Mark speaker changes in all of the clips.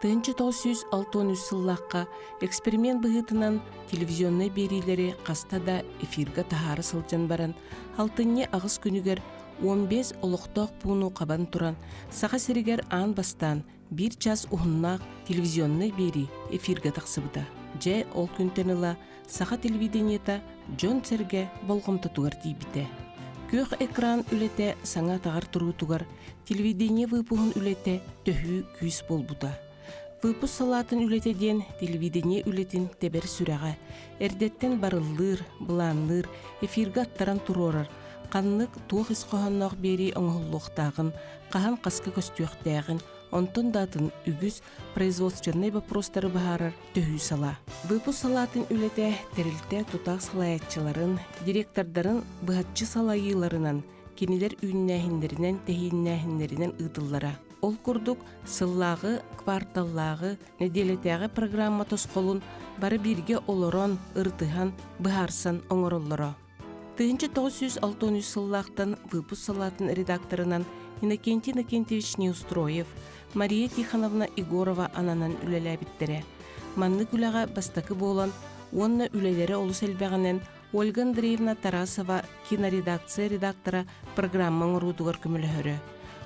Speaker 1: 1963 сыллаахха эксперимент быһыытынан телевизионнай биэриилэри хаста да эфиргэ таһаара сылдьан баран, алтынньы аҕыс күнүгэр 15 олохтоох пууну хабан туран, Саха сиригэр аан бастаан биир час уһуннаах телевизионнай биэрии эфиргэ тахсыбыта. Дьэ, ол күнтэн ыла саха телевидениета дьон-сэргэ болҕомтотугар тиийбитэ. Күөх экран үлэтэ саҥа атаҕар туруутугар телевидение выпуһун үлэтэ төһүү күүс буолбута. Выпуск салаатын үлэтэ диэн телевидение үлэтин тэбэр сүрэҕэ, эрдэттэн барыллыыр, былаанныыр, эфиргэ аттаран туруорар, ханнык, туох ис хоһоонноох биэрии оҥоһуллуохтааҕын, хаһан хаска көстүөхтээҕин, онтон да атын үгүс производственнай боппуруостары быһаарар төһүү салаа. Выпуск салаатын үлэтэ тэрилтэ тутаах салайааччыларын, директордарын быһаччы салайыыларынан, кинилэр үүннээһиннэринэн-тэһииннээһиннэринэн ыытыллара. Ол курдук, сыллааҕы, кварталлааҕы, нэдиэлэтээҕи программа тосхолун бары бииргэ олорон, ырытыһан, быһаарсан оҥороллоро. 1963 сыллаахтан выпуск салаатын редакторынан Иннокентий Иннокентьевич Неустроев, Мария Тихоновна Егорова ананан үлэлээбиттэрэ. Маннык үлэҕэ бастакы буолан уонна үлэлэрэ олус элбэҕинэн Ольга Андреевна Тарасова киноредакция редактора программа оҥоруутугар көмөлөһөрө.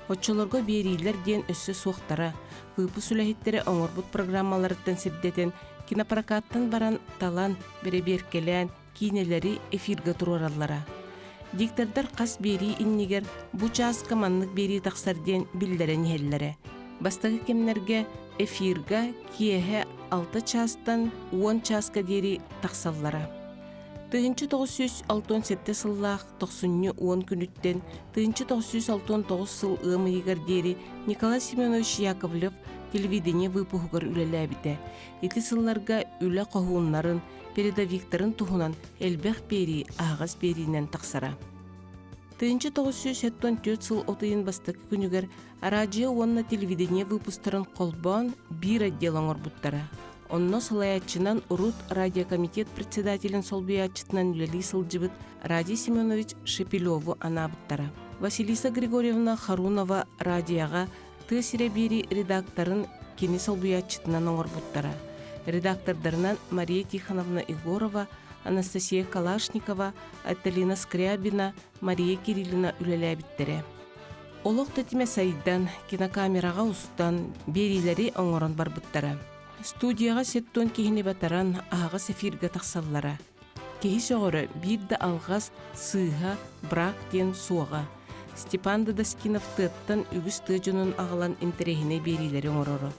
Speaker 1: Оччолорго биэриилэр диэн өссө суохтара. Выпуск үлэһиттэрэ оҥорбут программаларыттан сирдэтэн, кинопрокаттан баран талан, бэрэбиэркэлээн, киинэлэри эфиргэ туруораллара. Диктордар хас биэрии иннигэр бу чааска маннык биэрии тахсар диэн биллэрэн иһэллэрэ. Бастакы кэмнэргэ эфирга киэһэ 6 чаастан 10 чааска диэри тахсаллара. 1967 сыллаах тохсунньу 10 күнүттэн 1969 сыл ыам ыйыгар диэри Николай Семенович Яковлев телевидение выпуһугар үлэлээбитэ. Ити сылларга үлэ хоһууннарын, передовиктарын туһунан элбэх биэрии аһаҕас биэриинэн тахсара. 1974 сыл от ыйын бастакы күнүгэр араадьыйа уонна телевидение выпустарын холбоон биир отдел оҥорбуттара. Онно салайааччынан урут радиокомитет председателин солбуйааччытынан үлэлии сылдьыбыт Радий Семенович Шепелеву анаабыттара. Василиса Григорьевна Харунова радиоҕа Тыа сирэ биэрии редакторын кини солбуйааччытынан оҥорбуттара. Редактордарынан Мария Тихоновна Егорова, Анастасия Калашникова, Айталина Скрябина, Мария Кириллина үлэлээбиттэрэ. Олох тэтимэ сайдан, кинокамераҕа устан, биэриилэри оҥорон барбыттара. Студияҕа сеттон киһини батаран, аһаҕас эфиргэ тахсаллара. Киһи сөҕөрө биир да алҕас, сыыһа, брак диэн суоҕа. Степан Дадаскинов тыаттан үгүс тыа дьонун аҕалан интэриэһинэй биэриилэри оҥороро.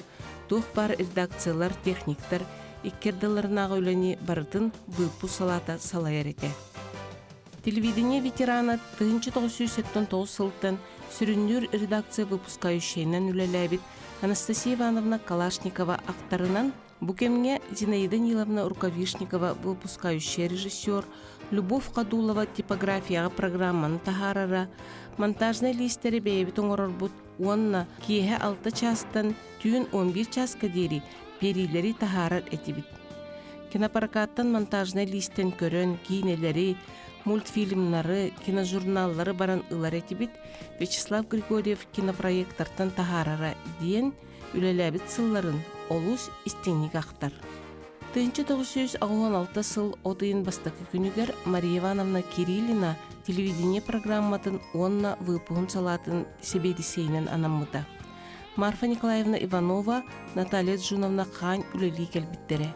Speaker 1: Туох баар редакциялар, техниктэр икки ардыларынааҕы үлэни барытын выпуск салаата салайар этэ. Телевидение ветерана 1979 сылтан сүрүннүүр редакция выпускающайынан үлэлээбит Анастасия Ивановна Калашникова ахтарынан Бу кэмҥэ Зинаида Ниловна Рукавишникова выпускающая режиссер, Любовь Кадулова типографияҕа программаны таһаарара, монтажнай лиистэри бэйэбит оҥорорбут уонна киэһэ 6 чаастан түүн 11 чааска диэри биэриилэри таһаарар этибит. Кинопрокаттан монтажнай лиистэн көрөн киинэлэри, мультфильмнары, киножурналлары баран ылар этибит, Вячеслав Григорьев кинопроектортан таһаарара диэн үлэлээбит сылларын олус истиҥник ахтар. 1986 сыл от ыйын бастакы күнүгэр Мария Ивановна Кириллина телевидение программатын уонна выпуһун салаатын сэбиэдиссэйинэн анаммыта. Марфа Николаевна Иванова, Наталья Джуновна Хань үлэлии кэлбиттэрэ.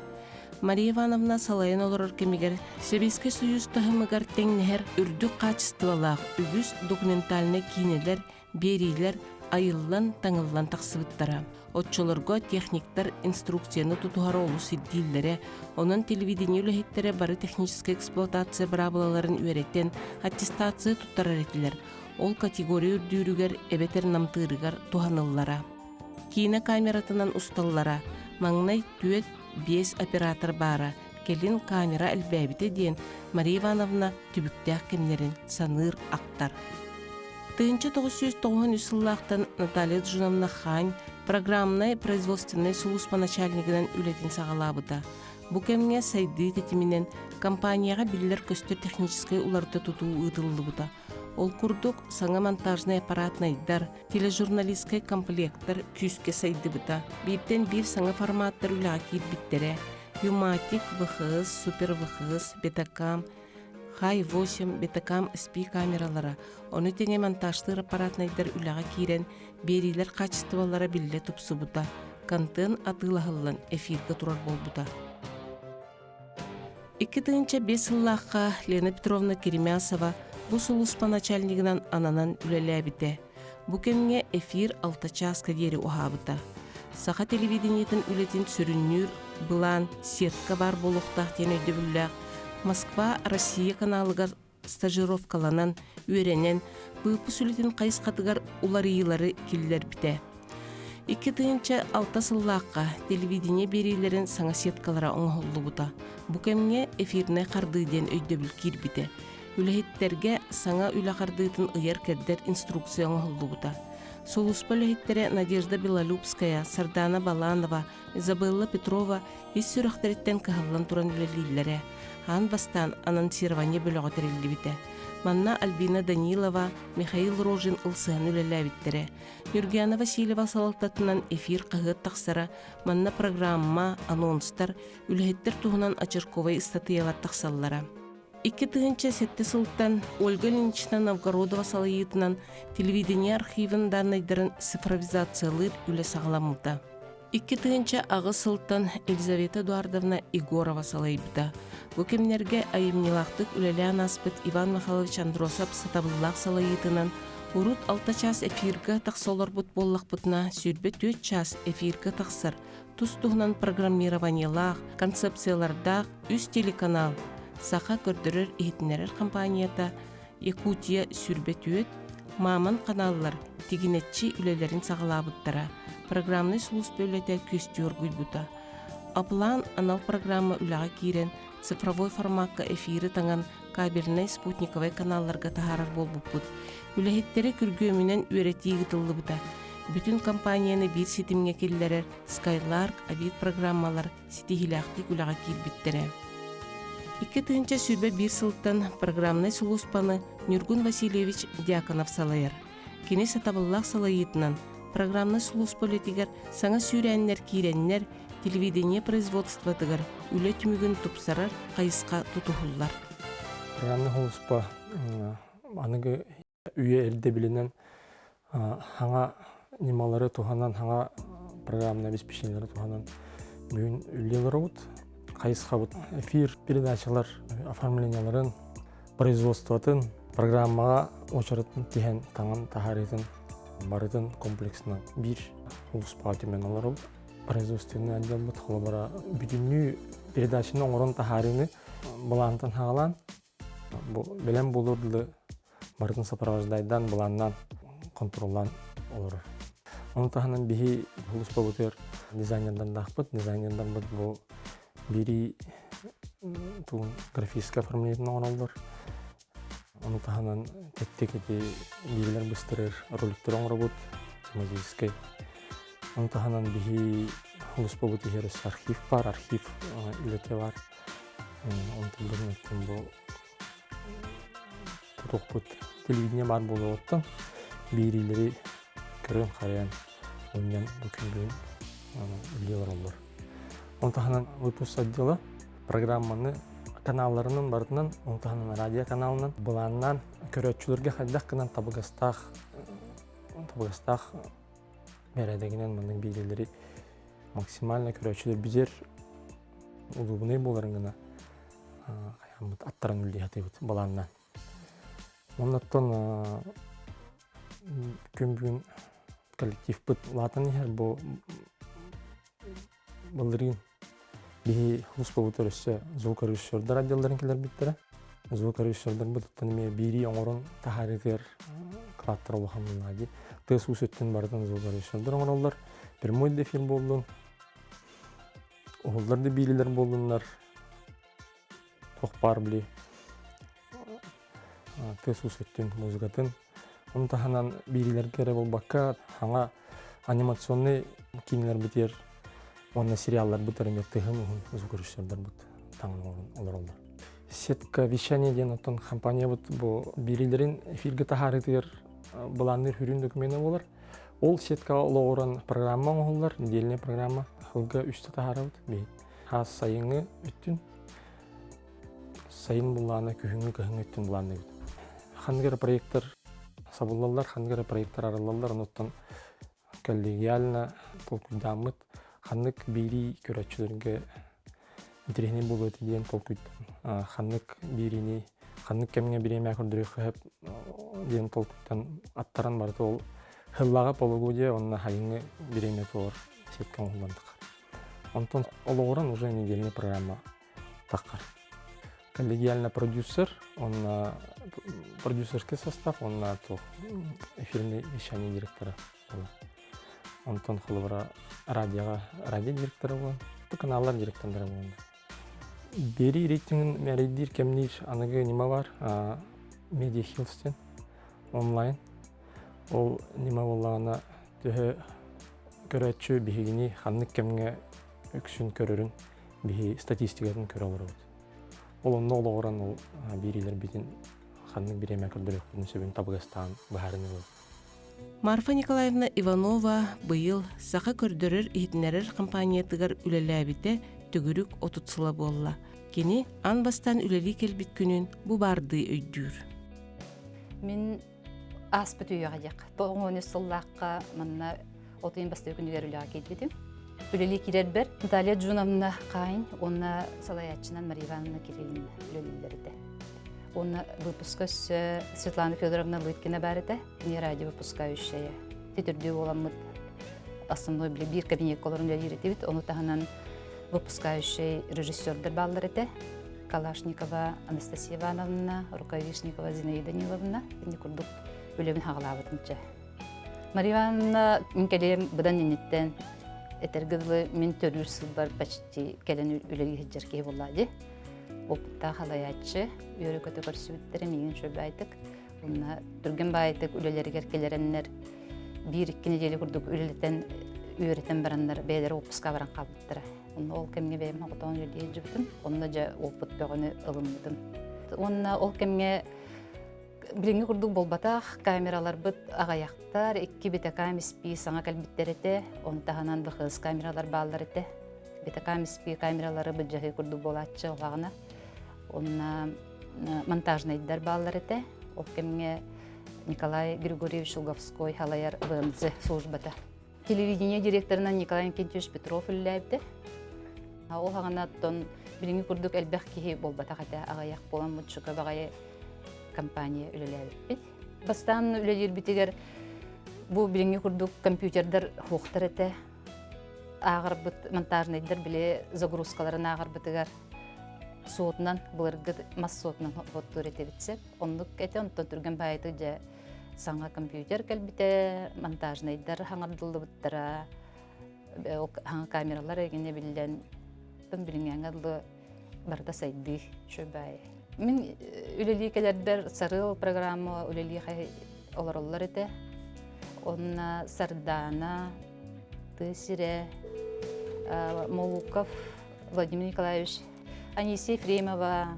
Speaker 1: Мария Ивановна салайан олорор кэмигэр Сэбиэскэй Союз таһымыгар тэҥнэһэр үрдүк хаачыстыбалаах үгүс документальнай киинэлэр биэриилэр айыллан, таҥыллан тахсыбыттара. Оччолорго техниктар инструкцияны тутуһары олус ирдииллэрэ, онон телевидение үлэһиттэрэ бары техническэй эксплуатация быраабылаларын үөрэтэн, аттестация туттарар этилэр. Ол категория үрдүүрүгэр эбэтэр намтыырыгар туһаныллара. Киинэ камератынан усталлара. Маҥнай түөрт, биэс оператор баара, кэлин камера элбээбитэ диэн Мария Ивановна түбүктээх кэмнэрин саныыр, ахтар. 1993 сыллаахтан Наталья Джуновна Хань программнай производственнай сулууспа начальнигынан үлэтин саҕалаабыта. Бу кэмҥэ сайдыы тэтиминэн компанияҕа биллэр-көстөр техническэй уларыта тутуу ыытыллыбыта. Ол курдук, саҥа монтажнай аппаратнайдар, тележурналистскай комплектар күүскэ сайдыбыта. Бииртэн биир саҥа форматтар үлэҕэ киирбиттэрэ. Юматик, ВХС, Супер ВХС, Бетакам, Хай-8, Бетакам СП камералара, ону тэҥэ монтажтыыр аппаратнайдар үлэҕэ киирэн, биэриилэр хаачыстыбалара биллэ тупсубута, контент атыылаһыллан эфиргэ турар буолбута. 2005 сыллаахха Лена Петровна Керемясова бу сулууспа начальнигынан ананан үлэлээбитэ. Бу кэмҥэ эфир алта чааска диэри уһаабыта. Саха телевидениетын үлэтин сүрүннүүр былаан сетка баар буолуохтаах диэн өйдөбүллээх Москва Россия каналыгар стажировкаланан, үөрэнэн, выпуск үлэтин хайысхатыгар уларыйыылары киллэрбитэ. 2006 сыллаахха телевидение биэриилэрин саҥа сеткалара оҥоһуллубута. Бу кэмҥэ эфирнэй хардыы диэн өйдөбүл киирбитэ. Үлэһиттэргэ саҥа үлэ хардыытын ыйар-кэрдэр инструкция оҥоһуллубута. Сулууспа үлэһиттэрэ Надежда Белолюбская, Сардана Баланова, Изабелла Петрова ис сүрэхтэриттэн кыһаллан туран үлэлииллэрэ. Аан бастаан анонсирование бөлөҕө тэриллибитэ. Манна Альбина Данилова, Михаил Рожин ылсыһан үлэлээбиттэрэ. Нюргиана Васильева салалтатынан эфир хаһыат тахсара, манна программа, анонстар, үлэһиттэр туһунан очерковай ыстатыйалар тахсаллара. 2007 сылтан Ольга Ильинична Новгородова салайыытынан телевидение архивын даннайдарын цифровизациялыыр үлэ саҕаламмыта. 2008 сылтан Елизавета Эдуардовна Егорова салайбыта. Бу кэмнэргэ айымньылаахтык үлэлээн ааспыт Иван Михайлович Андросов сатабыллаах салайыытынан урут алта чаас эфиргэ тахса олорбут буоллахпытына, 24 чаас эфиргэ тахсар тус-туһунан программированиелаах, концепциялардаах үс телеканал Саха көрдөрөр-иһитиннэрэр компанията, Якутия 24, Маман каналлар тигинэччи үлэлэрин саҕалаабыттара, программнай сулууспа үлэтэ күөстүү оргуйбута. Аплан анал программа үлэҕэ киирэн, цифровой формакка эфири таҥан кабельнай спутниковай каналларга таһаарар буолбуппут. Үлэһиттэри күргүөмүнэн үөрэтии ыытыллыбыта. Бүтүн компанияны биир ситимҥэ киллэрэр Skylark Авид программалар ситиһиилээхтик үлэҕэ киирбиттэрэ. 2021 сылтан программнай сулууспаны Ньургун Васильевич Дьяконов салайар. Кини сатабыллаах салайыытынан программнай сулууспа үлэтигэр саҥа сүүрээннэр киирэннэр, телевидение производствотыгар үлэ түмүгүн тупсарар хайысха тутуһуллар.
Speaker 2: Программнай сулууспа аныгы үйэ ирдэбилинэн хаҥа ньымалары туһанан, хаҥа программнай обеспечениелары туһанан бүгүн үлэлии олоробут. Хайысхабыт эфир передачалар оформлениеларын, производствотын, программаҕа уочаратын тиһэн таҥан таһаарыытын барытын комплексно биир улууспаҕа түмэн олоробут. Производственный отделбыт холобура бүтүннүү передачаны оҥорон таһаарыыны былаантан хаалаан бу бэлэм буолуор дылы барытын сопровождайдаан, былааннаан, контроллаан олорор. Ону таһынан биһи улууспабытыгар дизайнердардаахпыт. Дизайнердарбыт бу бири тугун графическое оформлениетин оҥороллор. Ону таһынан тэттик ити биирилэр быстарар роликтары оҥоробут тематическай. Ону таһынан биһи улууспабыт иһэр өссө архив бар, архив үлэтэ бар. Онтон бу бу тутуохпут телевидение баар буолуоҕуттан биэриилэри көрөн-харайан мунньан бу күн бүгүн үлэлии олороллор. Ону таһынан выпуск отдела программаны каналларынан барытынан, ону таһынан радио каналынан былааннаан көрөөччүлэргэ хайдах гынан табыгастаах табыгастаах бэрээдэгинэн маннык биэриилэри максимально көрөөччүлэр билэр улуубунай буоларын гына хайааммыт аттаран үлэлии сатыыбыт балааннаан. Оннуттан күн бүгүн коллективпыт улаатан иһэр бу былырыын биһи улууспабыт өссө звукорежиссердар отделларын кэлэрбиттэрэ. Звукорежиссердарбытыттан эмиэ биирии оҥорон таһаарыытыгар кылааттара улахан буоллаҕа дии. Тыас-уус өттүн барытын звукорежиссердар оҥороллор. Прямой да эфир буоллун, уһуллар да биилилэр буоллуннар, туох баар били тыас-уус өттүн музыкатын. Ону таһынан биириилэргэ эрэ буолбакка, саҥа анимационнай киинэлэрбитигэр уонна сериалларбыт эмиэ тыһын уһун звукорежиссердарбыт таҥан олороллор. Сетка вещание диэн оттон компаниябыт бу биэриилэрин эфиргэ таһаарыытыгар былаанныыр хүрүн докумена буолар. Ол сеткаҕа олоҕуран программа оҥоһуллар, недельная программа. Сылга үстэ таһаарабыт. Хаас сайыҥҥы өттүн, сайын былаана, күһүҥҥү, кыһыҥҥы өттүн былаанныыбыт. Ханнык эрэ проектор сабыллаллар, ханнык эрэ проектор арыллаллар, онуттан коллегиально толкуйдааммыт ханнык биэрии көрөөччүлэргэ интэриэһинэй буолуо этэ диэн толкуйтан ханнык биэриини ханнык кэмҥэ бириэмэ көрдөрүөххэ сөп диэн толкуйтан аттаран барыта ол сыллааҕы полугодие уонна сайыҥҥы бириэмэ туолар сетка оҥоһуллан тахар. Онтон олоҕуран уже недельная программа таххар. Коллегиально продюсер, он продюсерский состав, он эфирный вещание директора буолар. Онтон холобура радиоҕа радио директора буолан, каналлар директордара буолан. Биэрии рейтингин мэрийдиир кэмниир аныгы ньыма бар, Media Hills диэн онлайн. Ол ньыма буоллаҕына төһө көрөөччү биһигини ханнык кэмҥэ үксүн көрөрүн биһи статистикатын көрө олоробут. Ол онно олоҕуран ол биэриилэрбитин ханнык бириэмэ көрдөрүөхпүтүн сөбүн табыгастаан быһаарыныы ылабыт.
Speaker 1: Марфа Николаевна Иванова быйыл Саха көрдөрөр-иһитиннэрэр компаниятыгар үлэлээбитэ төгүрүк 30 сыла буолла. Кини аан бастаан үлэлии кэлбит күнүн бу баардыы өйдүүр.
Speaker 3: Мин ааспыт үйэҕэ диэх тоҕуон үс сыллаахха манна отуйун бастакы күнүгэр үлэҕэ киирбитим. Үлэлии киирэрбэр Наталья Джуновна Хайн уонна салайааччынан Мария Ивановна Кириллина үлэлииллэр этэ. Уонна выпуска өссө Светлана Федоровна Лыткина баар этэ, кини радио выпускающая. Түтүрдүү буоламмыт основной биир кабинекка олорон үлэлиир этибит. Ону таһынан выпускающий режиссердар бааллар этэ. Калашникова Анастасия Ивановна, Рукавишникова Зинаида Ниловна. Ини курдук үлэбин хаҕалаабытым чэ. Мария Ивановна мин кэлиэм быдан инниттэн этэргэ дылы мин төрүүр сылбар почти кэлэн үлэлии сылдьар киһи буолла дии. Опыттаах халайааччы, үөрэ-көтө көрсүбүттэрэ миигин үчүгэйдик. Уонна түргэн баайытык үлэлэригэр кэлэрэннэр биир-икки нэдиэлэ курдук үлэлэтэн үөрэтэн бараннар бэйэлэрэ уоппуска баран хаалбыттара. Онно ол кэмҥэ бэйэм оҕотоон үлэлии сылдьыбытым. Онно дьэ опыт бөҕөнү ылыммытым. Уонна ол кэмҥэ билиҥҥи курдук буолбатах, камераларбыт аҕыйахтар, икки битакам испии саҥа кэлбиттэр этэ, ону таһынан ВХС камералар бааллар этэ. Битакам испии камералары былдьаһыы курдук буолааччы улаҕына. Онно монтажнайдар бааллар этэ. Ол кэмҥэ Николай Григорьевич Луговской халайар ВМЗ службата. Телевидение директорынан Николай Иннокентьевич Петров үлэлээбитэ. Ол хаҕана оттон билиҥҥи курдук элбэх киһи буолбатах этэ. Аҕыйах буолан муччука баҕайы компания үлэлээбиппит. Бастаан үлэлиирбитигэр бу билиҥҥи курдук компьютердар суохтар этэ. Ааҕарбыт монтажнайдар били загрузкаларын ааҕарбытыгар суотунан былыргы мас суотунан оттуур этибит сөп. Оннук этэ, онтон түргэн баайытык дьэ саҥа компьютер кэлбитэ, монтажнайдар хаҥардыллыбыттара, хаҥа камералар эгинэ биллэн, билиҥҥээҥҥэ дылы барыта сайдыы үчүгэй. Мин үлэлии кэлэрбэр Сарыал программа үлэлии олороллор этэ. Онно Сардаана, Тыа сирэ, Молуков Владимир Николаевич, Анисия Ефремова,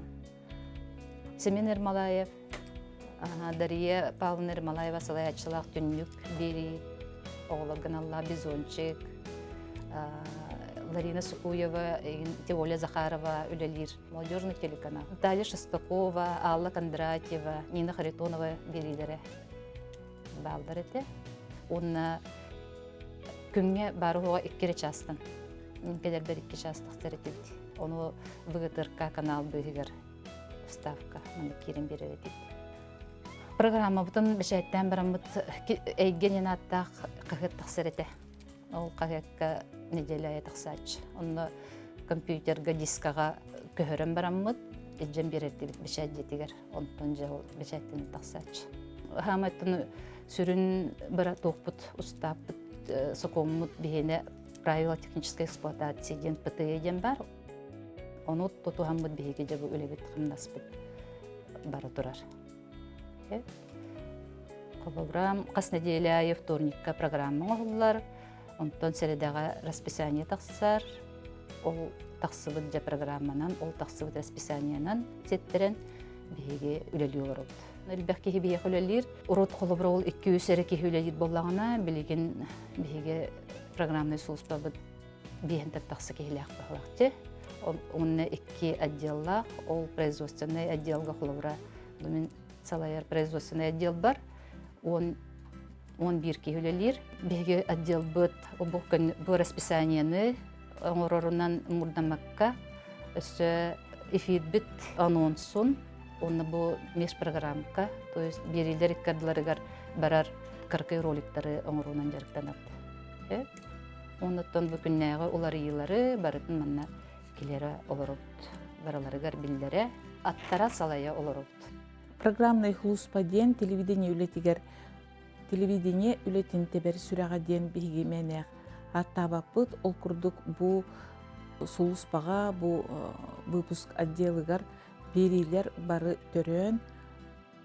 Speaker 3: Семен Ермолаев, Дария Павловна Ермолаева салайааччылаах түннүк биэрии оҕолорго аналлаах бизончик, Ларина Сукуева, Оля Захарова үлэлиир молодежный телеканал. Наталья Шестакова, Алла Кондратьева, Нина Харитонова биэриилэрэ бааллар этэ. Уонна күҥҥэ бары икки эрэ чаастан кэлэрбэр икки чаас тахсар этибит. Ону ВГТРК канал быыһыгар ставка маннык киирэн биэрэр этибит. Программабытын бэчээттээн бараммыт эйгэ диэн ааттаах хаһыат тахсар этэ. Ол хаһыакка неделя айы тахсааччы. Онно компьютерга, дискаҕа көһөрөн бараммыт, илдьэн биэрэрдибит бэчээт дьиэтигэр. Онтон дьэ ол бэчээттэнэн тахсааччы. Хаамайтын сүрүн бара туохпут, устааппыт, сокуоммут биһиэнэ правила технической эксплуатации диэн ПТЕ диэн баар. Ону тутуһаммыт биһиги дьэ бу үлэбит хамнаспыт бара турар. Холобура, хас нэдиэлэ аайы вторникка программа оҥоһуллар, онтон сэрэдэҕэ расписание тахсар. Ол тахсыбыт дьэ программанан, ол тахсыбыт расписаниенан ситтэрэн биһиги үлэлии олоробут. Элбэх киһи биһиэхэ үлэлиир. Урут холобура ол 200 эрэ киһи үлэлиир буоллаҕына, билигин биһиги программнай сулууспабыт биэһинтэн тахса киһилээх баһылаахчы. Онно икки отделлаах, ол производственнай отделга холобура мин салайар производственнай отдел бар, 11 киһи үлэлиир. Биһиги отделбыт бу расписаниены оҥорорунан мурдамакка өссө эфирбит анонсун уонна бу межпрограммка, то есть биэриилэр иккардыларыгар барар кыракый роликтары оҥоруунан дьарыктанабыт. Оннуттан бу күннээҕи уларыйыылары барытын манна килэрэ олоробут. Барыларыгар биллэрэ, аттара салайа олоробут.
Speaker 4: Программнай хулуспа диэн телевидение үлэтигэр телевидение үлэтин тэбэр сүрэҕэ диэн биһиги мээнээх ааттаабаппыт. Ол курдук бу сулууспаҕа, бу выпуск отделыгар биэриилэр бары төрөөн,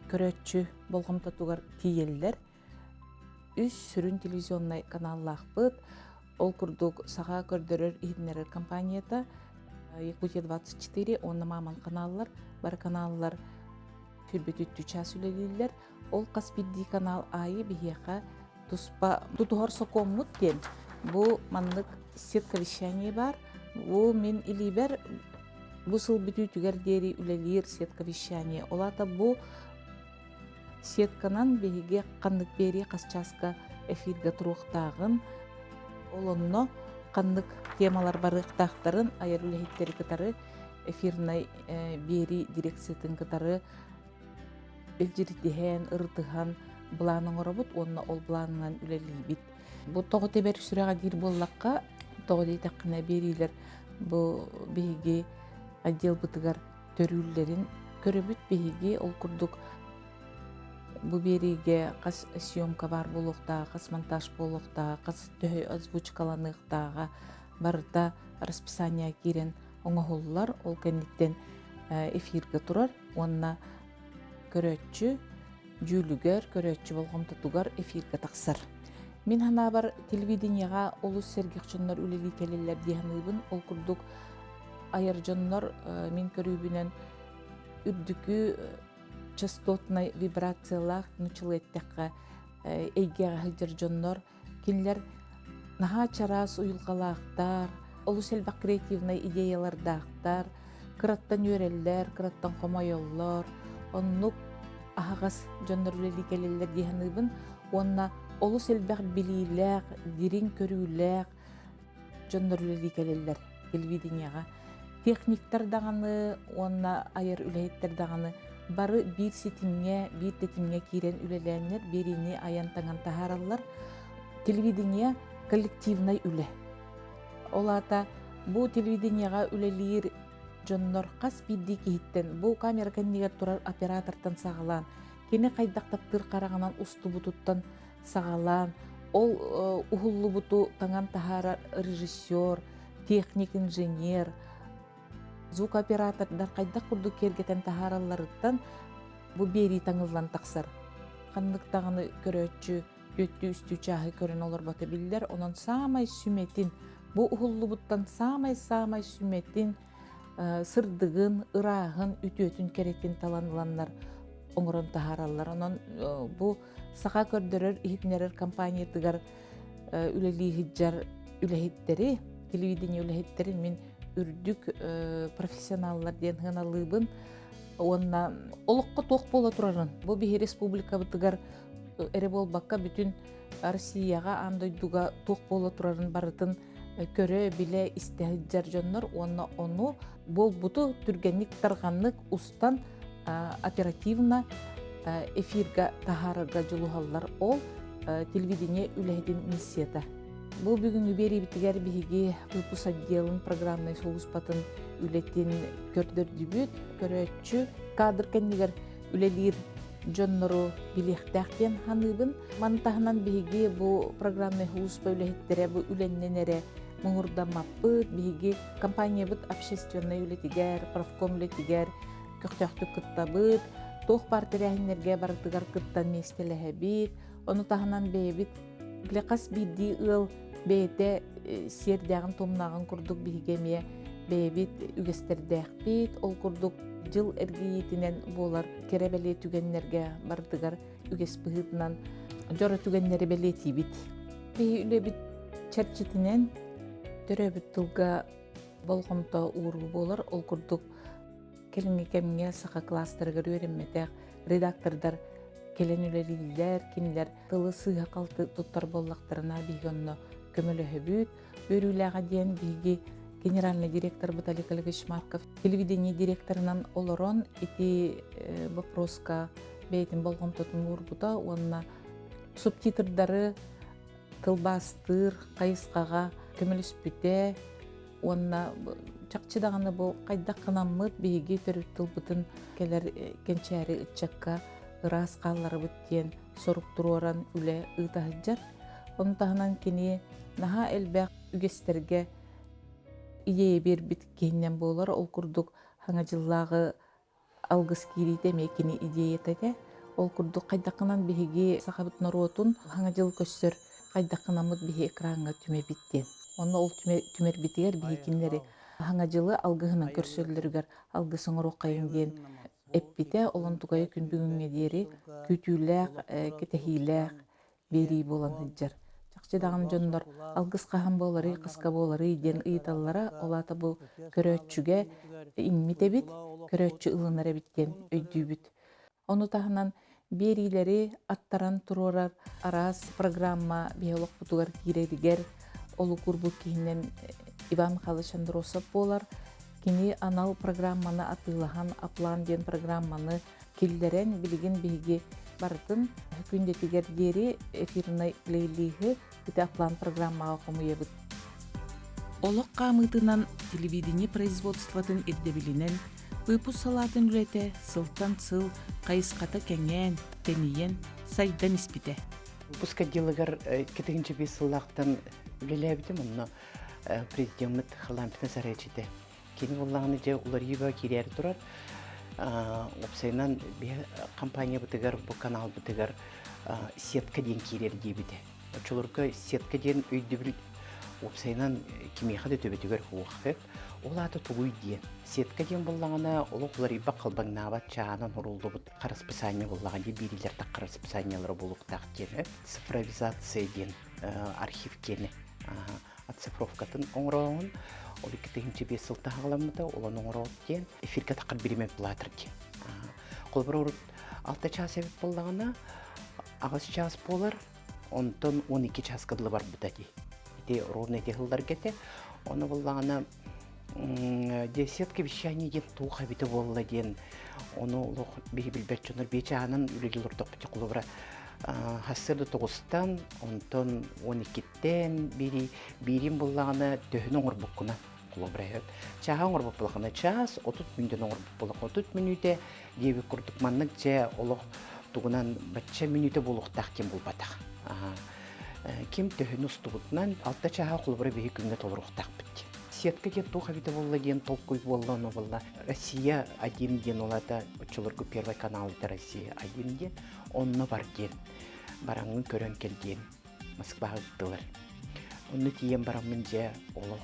Speaker 4: көрөөччү болҕомтотугар тиийэллэр. Үс сүрүн телевизионнай каналлаахпыт. Ол курдук Саха көрдөрөр-иһитиннэрэр компанията, Якутия-24 уонна Маман каналлар, бары каналлар сүүрбэ чаас үлэлииллэр. Ол хас биирдии канал аайы биһиэхэ туспа тутуһар сокуоммут диэн бу маннык сетка вещания баар. Бу мин илиибэр бу сыл бүтүүтүгэр диэри үлэлиир сетка вещания. Ол аата бу Сетканан биһиги ханнык биэрии хас чааска эфиргэ туруохтааҕын, ол онно ханнык темалар барыахтаахтарын айар үлэһиттэри кытары эфирнай биэрии дирекциятын кытары илдьиритиһэн, ырытыһан былаан оҥоробут уонна ол былаанынан үлэлиибит. Бу тоҕо тэбэр сүрэҕэ диир буоллахха, тоҕо диэтэххинэ биэриилэр бу биһиги отделбытыгар төрүүллэрин көрөбүт биһиги ол курдук бу биэриигэ хас съемка баар буолуохтааҕа, хас монтаж буолуохтааҕа, хас төһө озвучкаланыахтааҕа барыта расписание киирэн оҥоһуллар. Ол кэнниттэн эфиргэ турар уонна көрөөччү дьүүлүгэр, көрөөччү болҕомтотугар эфиргэ тахсар. Мин санаабар телевидениеҕа олус сэргэх дьоннор үлэлии кэлэллэр дии саныыбын. Ол курдук айар дьоннор мин көрүүбүнэн үрдүкү частотнай вибрациялаах нуччалыы эттэххэ эйгэҕэ сылдьар дьоннор кинилэр наһаа чараас уйулҕалаахтар, олус элбэх креативнай идеялардаахтар, кыраттан үөрэллэр, кыраттан хомойоллор, оннук аһаҕас дьоннор үлэлии кэлэллэр дии саныыбын уонна олус элбэх билиилээх, дириҥ көрүүлээх дьоннор үлэлии кэлэллэр телевидениеҕа. Техниктэр даҕаны уонна айар үлэһиттэр даҕаны бары биир ситимҥэ, биир тэтимҥэ киирэн үлэлээннэр биэриини айан-таҥан таһаараллар. Телевидение коллективнай үлэ. Ол аата бу телевидениеҕа үлэлиир дьоннор хас биирдии киһиттэн бу камера кэннигэр турар оператортан саҕалаан кини хайдах таптыыр хараҕынан устубутуттан саҕалаан ол уһуллубуту таҥан таһаарар режиссер, техник, инженер, звукооператордар хайдах курдук киэргэтэн таһааралларыттан бу биэрии таҥыллан тахсар. Ханнык даҕаны көрөөччү түөттүү-үстүү чааһы көрөн олорбото биллэр, онон саамай сүмэтин, бу уһуллубуттан саамай-саамай сүмэтин, сырдыгын, ырааһын, үтүөтүн, кэрэтин талан ыланнар оҥорон таһаараллар. Онон бу саха көрдөрөр иһитиннэрэр компаниятыгар үлэлии сылдьар үлэһиттэри, телевидение үлэһиттэрин мин үрдүк профессионаллар диэн сыаналыыбын. Уонна олоххо туох буола турарын бу биһи республикабытыгар эрэ буолбакка бүтүн Россияҕа, аан дойдуга туох буола турарын барытын көрө, билэ, истэ сылдьар дьоннор уонна ону буолбуту түргэнник тарҕаннык устан оперативно эфирга таһаарарга дьулуһаллар. Ол телевидение үлэһитин миссията. Бу бүгүҥҥү биэриибитигэр биһиги выпуск отделын программнай сулууспатын үлэтин көрдөрдүбүт. Көрөөччү кадр кэннигэр үлэлиир дьоннору билиэхтээх диэн саныыбын. Маны таһынан биһиги бу программнай сулууспа үлэһиттэрэ бу үлэннэн эрэ муҥурдаммаппыт. Биһиги компаниябыт общественнай үлэтигэр, профком үлэтигэр көхтөөхтүк кыттабыт. Туох баар тэрээһиннэргэ барытыгар кыттан миэстэлэһэбит. Ону таһынан бэйэбит били хас биирдии ыал бэйэтэ сиэрдээҕин-туомнааҕын курдук биһиги эмиэ. Бэйэбит үгэстэрдээхпит, ол курдук дьыл эргийиитинэн буолар кэрэ бэлиэ түгэннэргэ барытыгар үгэс быһыытынан дьоро түгэннэри бэлиэтиибит. Биһи үлэбит чэрчитинэн төрөөбүт тылга болҕомто ууруу буолар. Ол курдук кэлиҥҥи кэмҥэ саха класстарыгар үөрэммэтэх редактордар кэлэн үлэлииллэр, кинилэр тылы сыыһа-халты туттар буоллахтарына биһиги онно көмөлөһөбүт. Үөрүүлээҕэ диэн биһиги генеральный директорбыт Олег Олегович Марков телевидение директорынан олорон ити вопроска бэйэтин болҕомтотун уурбута уонна субтитрдары тылбаастыыр хайысхаҕа көмөлөспүтэ уонна чахчы даҕаны бу хайдах гынаммыт биһиги төрүт тылбытын кэлэр кэнчээри ыччакка ыраас хаалларабыт диэн сорук туруоран үлэ ыыта сылдьар. Ону таһынан кини наһаа элбэх үгэстэргэ идея биэрбит киһинэн буолар. Ол курдук хаҥа дьыллааҕы алгыс киириитэ эмиэ кини идеята этэ. Ол курдук хайдаххынан биһиги сахабыт норуотун хаҥа дьыл көссөр хайдаххынаммыт биһи экраҥҥа түмэбит диэн. Онно ол түмэрбитигэр биһи кинилэри хаҥа дьылы алгыһынан көрсөллөрүгэр алгыс оҥоруоххайыҥ диэн эппитэ. Ол онтукайы күн бүгүҥҥэ диэри күүтүүлээх, кэтэһиилээх биэрии буолан сылдьар. Чахчы даҕаны дьоннор алгыс хаһан буоларый, хаска буоларый диэн ыйыталлара, ол аата бу көрөөччүгэ иҥмит эбит, көрөөччү ылынар эбит диэн өйдүүбүт. Ону таһынан биэриилэри аттаран туруорар араас программа биһи олохпутугар киирэригэр олук уурбут киһинэн Иван Михайлович Андросов буолар. Кини анал программаны атыылаһан, Аплан диэн программаны киллэрэн, билигин биһиги барытын күндэтигэр диэри эфирнай плейлиһы ити Аплан программаҕа хомуйабыт.
Speaker 1: Олох хаамыытынан телевидение производствотын ирдэбилинэн выпуск салаатын үлэтэ сылтан сыл хайысхата кэҥээн, тэнийэн, сайдан испитэ.
Speaker 5: Выпуск отделыгар 2005 сыллаахтан үлэлээбитим, онно президеммит Харлампина Сарайчите Кини буоллаҕына дьэ уларыйыыга киирээри турар. Уопсайынан биһи компаниябытыгар, бу каналбытыгар сетка диэн киирэр диэбитэ. Оччолорго сетка диэн өйдөбүл уопсайынан кимиэхэ да төбөтүгэр суох сөп. Ол аата тугуй диэн. Сетка диэн буоллаҕына олох уларыйбат халбаҥнаабат чаанан уруллубут хараспысаанньа буоллаҕа дии биирилэр таххар расписаниелара буолуохтаах диэн. Цифровизация диэн архив киэнэ оцифровкатын оҥорооһун ол 2005 сылта хаҕаламмыта олон оҥороот диэн эфиргэ таххар биримэ платер диэн холобур урут 6 чаас эбит буоллаҕына 8 чаас буолар онтон 12 чааска дылы барбыта дии ити ровно ити сылларга этэ ону буоллаҕына сетка вещания диэн туох эбитэ буолла диэн ону олох биһи билбэт дьоннор биэ чааһынан үлэлии олордохпут холобура хассыарда тоҕустан онтон 12-ттэн бири биирин буллаҕына төһөнү оҥорбуккуна холобура чааһа оҥорбут буоллахына чаас 30 мүнүүтэн оҥорбут буоллахына 30 мүнүүтэ диэбит курдук маннык дьэ олох тугунан бачча мүнүүтэ буолуохтаах диэн буолбатах ким төһөнү устубутунан алта чааһа холобура биһи күҥҥэ толоруохтаахпыт диэн сетка диэн туох эбитэ буолла диэн толкуй буолла ону буолла Россия один диэн ол аата оччолорго первый канал это Россия один диэн онно бар диэн бараҥҥын көрөн кэл диэн Москваҕа ыыттылар. Онно тиийэн бараммын дьэ олох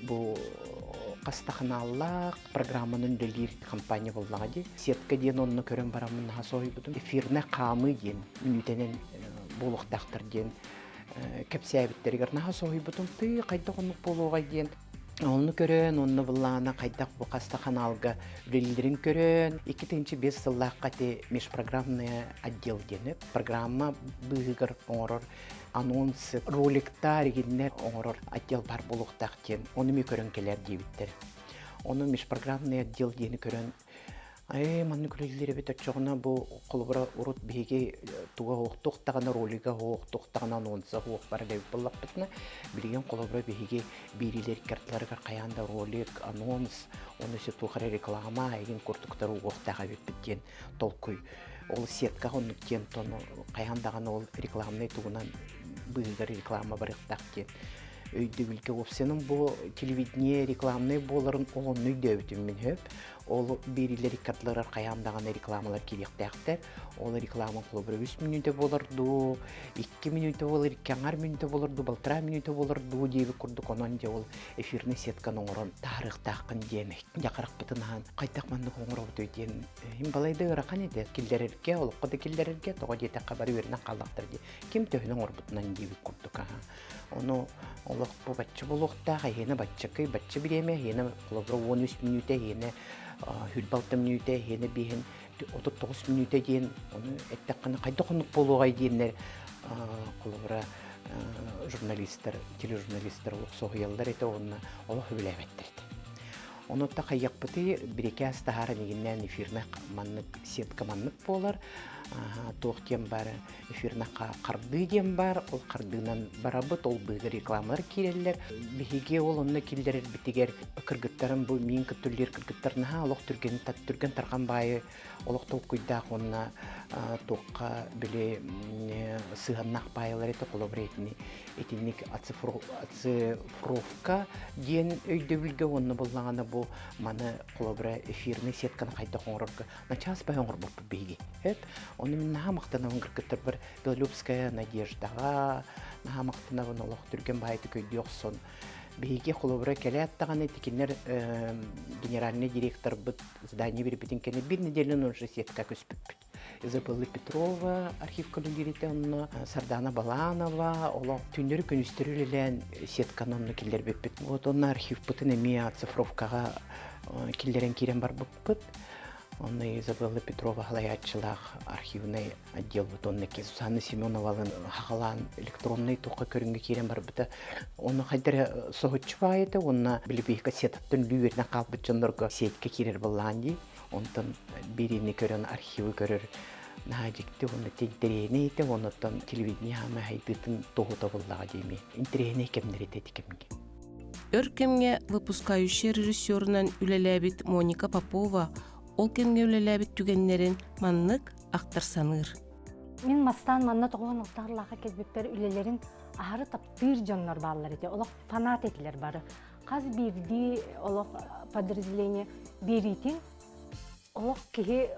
Speaker 5: бу хас да ханааллаах программаны үлэлиир компания буоллаҕа дии. Сетка диэн онно көрөн бараммын наһаа соһуйбутум. Эфирнэй хаамыы диэн мүнүүтэнэн буолуохтаахтар диэн кэпсээбиттэригэр наһаа соһуйбутум. Тыы хайдах оннук буолуоҕай диэн Онну көрөн, онно былаана хайдах бу хас да ханаалга үлэлиирин көрөн, 2005 сыллаахха ити межпрограммный отдел диэн программа быыһыгар оҥорор анонс, роликтар игиннэр оҥорор отдел бар буолуохтаах диэн, ону эмиэ көрөн кэлээр диэбиттэр. Ону межпрограммный отдел диэни көрөн Ээ, маннык үлэлиир эбит оччоҕуна бу холобура урут биһиги туга суох туох даҕаны ролига суох, туох даҕаны анонса суох барар эбит буоллахпытына, билигин холобура биһиги биэриилэр карталарыгар хайаан да ролик, анонс, уонна өссө туох эрэ реклама игин курдуктар угуохтаах эбиппит диэн толкуй. Ол сеткаҕа оннук диэн тону хайаан даҕаны ол рекламнай тугунан быыһыгар реклама барыахтаах диэн өйдөбүлгэ уопсайынан бу телевидение рекламнай буоларын ол онно өйдөөбүтүм мин сөп. Ол биэриилэр иккардыларыгар хайаан даҕаны рекламалар киириэхтээхтэр. Ол реклама холобура үс мүнүүтэ буолар дуу, икки мүнүүтэ буолар, икки аҥар мүнүүтэ буолар дуу, балтараа мүнүүтэ буолар дуу диэбит курдук онон дьэ ол эфирный сетканы оҥорон таһаарыахтааххын диэн дьэ харахпытын аһан хайдах маннык оҥоробутуй диэн иһин балайда ыарахан этэ киллэрэргэ, олоххо да киллэрэргэ, тоҕо диэтэххэ бары үөрэнэн хааллахтар дии. Ким төһөнү оҥорбутунан диэбит курдук аһа. Ону олох бу бачча буолуохтаах, эһиэнэ баччакый, бачча бириэмэ, эһиэнэ холобура 13 мүнүүтэ, эһиэнэ 26 мүнүүтэ, эһиэнэ биэһин 39 мүнүүтэ диэн ону эттэххинэ хайдах оннук буолуоҕай диэннэр холобура журналистар, тележурналистар олох соһуйаллар этэ уонна олох сөбүлээбэттэр этэ. Ону та хайыахпытый бирикээс таһааран игиннээн эфирнай маннык сетка маннык буолар туох диэн бар эфирнай хардыы диэн бар ол хардыынан барабыт ол быыга рекламалар киирэллэр биһиги ол онно киллэрэрбитигэр кыргыттарым бу миин кыттуллир кыргыттар наһаа олох түргэн түргэн тарҕан баайы олох толкуйдаах уонна туохха били сыһыаннаах баайылар этэ холобура итини итинник оцифровка диэн өйдөбүлгэ уонна буллаҕына бу маны холобура эфирный сетканы хайдах оҥорорго начаас бай оҥорбуппут биһиги эт ону мин наһаа махтанабын кыргыттарбар Белолюбская Надеждаҕа наһаа махтанабын олох түргэн баайытык өйдүү охсон биһиги холобура кэлээт даҕаны тикиннэр генеральный директорбыт Здание биэрбитин кэннэ биир нэдиэлэнэн уже сетка көспүппүт. Изабелла Петрова архивка үлэлииритэ онно Сардана Баланова олох түүннэри күнүстэри үлэлээн сетканы онно киллэрбиппит. Вот онно архивпытын эмиэ оцифровкаҕа киллэрэн киирэн барбыппыт. Онно Изабелла Петрова салайааччылаах архивнай отделбыт онно Сусанна Семеновалын хаҕалаан электроннай туохха көрүҥҥэ киирэн барбыта. Ону хайдара соһуччу баайыта уонна билибиһика сетаттан үлүү үөрэнэн хаалбыт дьоннорго сетка киирэр буоллаҕын дии. Онтон бириини көрөн архивы көрөр наһаа дьикти уонна интэриэһинэй этэ уонна телевидение хаамай хайдыытын туоһута буоллаҕа диэми интэриэһинэй кэмнэр этэ ити кэмҥэ.
Speaker 1: Өр кэмҥэ выпускающий режиссерунан үлэлээбит Моника Попова ол кэмҥэ үлэлээбит түгэннэрин маннык ахтар саныыр.
Speaker 6: Мин мастаан манна тоҕоон алтаарлаахха кэлбиппэр үлэлэрин аһары таптыыр дьоннор бааллар этэ. Олох фанат этилэр бары. Хас биирдии олох подразделение биэриитин олох киһи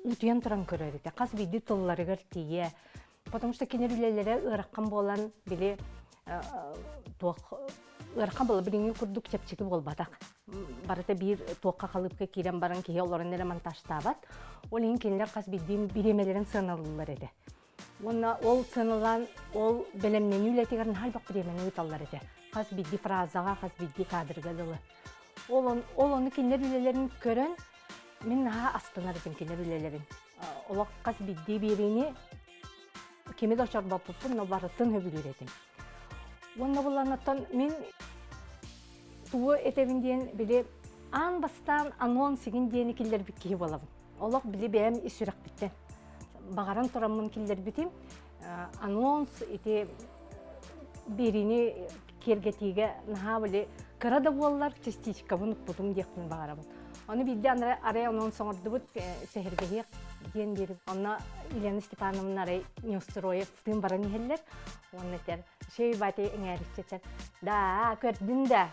Speaker 6: утуйан туран көрөр этэ. Хас биирдии тылларыгар тиийэ. Потому что кинилэр үлэлэрэ ыарахан буолан били туох ыарахан буола билиҥҥи курдук чэпчэки буолбатах. Барыта биир туохха халыыпка киирэн баран киһи олорон эрэ монтажтаабат. Ол иһин кинилэр хас биирдии бириэмэлэрин сыаналыыллар этэ. Уонна ол сыаналаан ол бэлэмнэнии үлэтигэр наһаа элбэх бириэмэни ыыталлар этэ. Хас биирдии фразаҕа, хас биирдии кадрга дылы. Ол, ол ону кинилэр үлэлэрин көрөн мин наһаа астынар этим кинилэр үлэлэрин. Олох хас биирдии биэриини кими да чорбоппуппун, но барытын сөбүлүүр этим. Уонна булланаттан мин тугу этэбин диэн били аан бастаан анон сигин диэни киллэрбит киһи буолабын. Олох били бэйэм ис сүрэхпиттэн баҕаран тураммын киллэрбитим. Анонс ити биэриини киэргэтиигэ наһаа били кыра да буоллар частичкабын укпутум диэхпин баҕарабын. Ону биирдэ аны арай онон соҥордубут сэһэргэһиэх диэн биэрим. Онно Елена Степановна арай Неустроев тыын баран иһэллэр. Уонна этэр, шей бати эҥээриччэтэр, да көрдүн да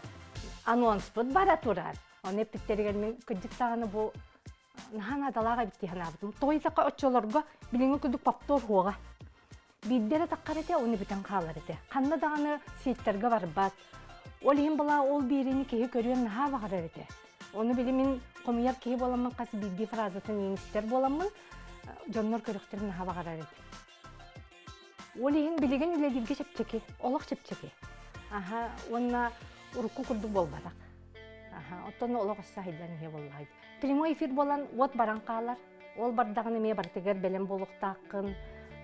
Speaker 6: анонспут бара турар. Ону эппиттэригэр мин кырдьык даҕаны бу наһаа наадалаах эбит дии санаабытым. Тоҕо диэтэххэ оччолорго билиҥҥи курдук повтор суоҕа. Биирдэ эрэ таххар этэ, уонна бүтэн хаалар этэ. Ханна даҕаны сиэттэргэ барбат. Ол иһин была ол биэриини киһи көрүөн наһаа баҕарар этэ. Ону били мин хомуйар киһи буоламмын хас биирдии фразатын иҥистэр буоламмын дьоннор көрүөхтэрин наһаа баҕарар этим. Ол иһин билигин үлэлииргэ чэпчэки, олох чэпчэки. Аха, уонна урукку курдук буолбатах. Аха, оттон олох өссө айдан иһэ буоллаҕай. Прямой эфир буолан уот баран хаалар. Ол бардаҕына эмиэ барытыгар бэлэм буолуохтааххын.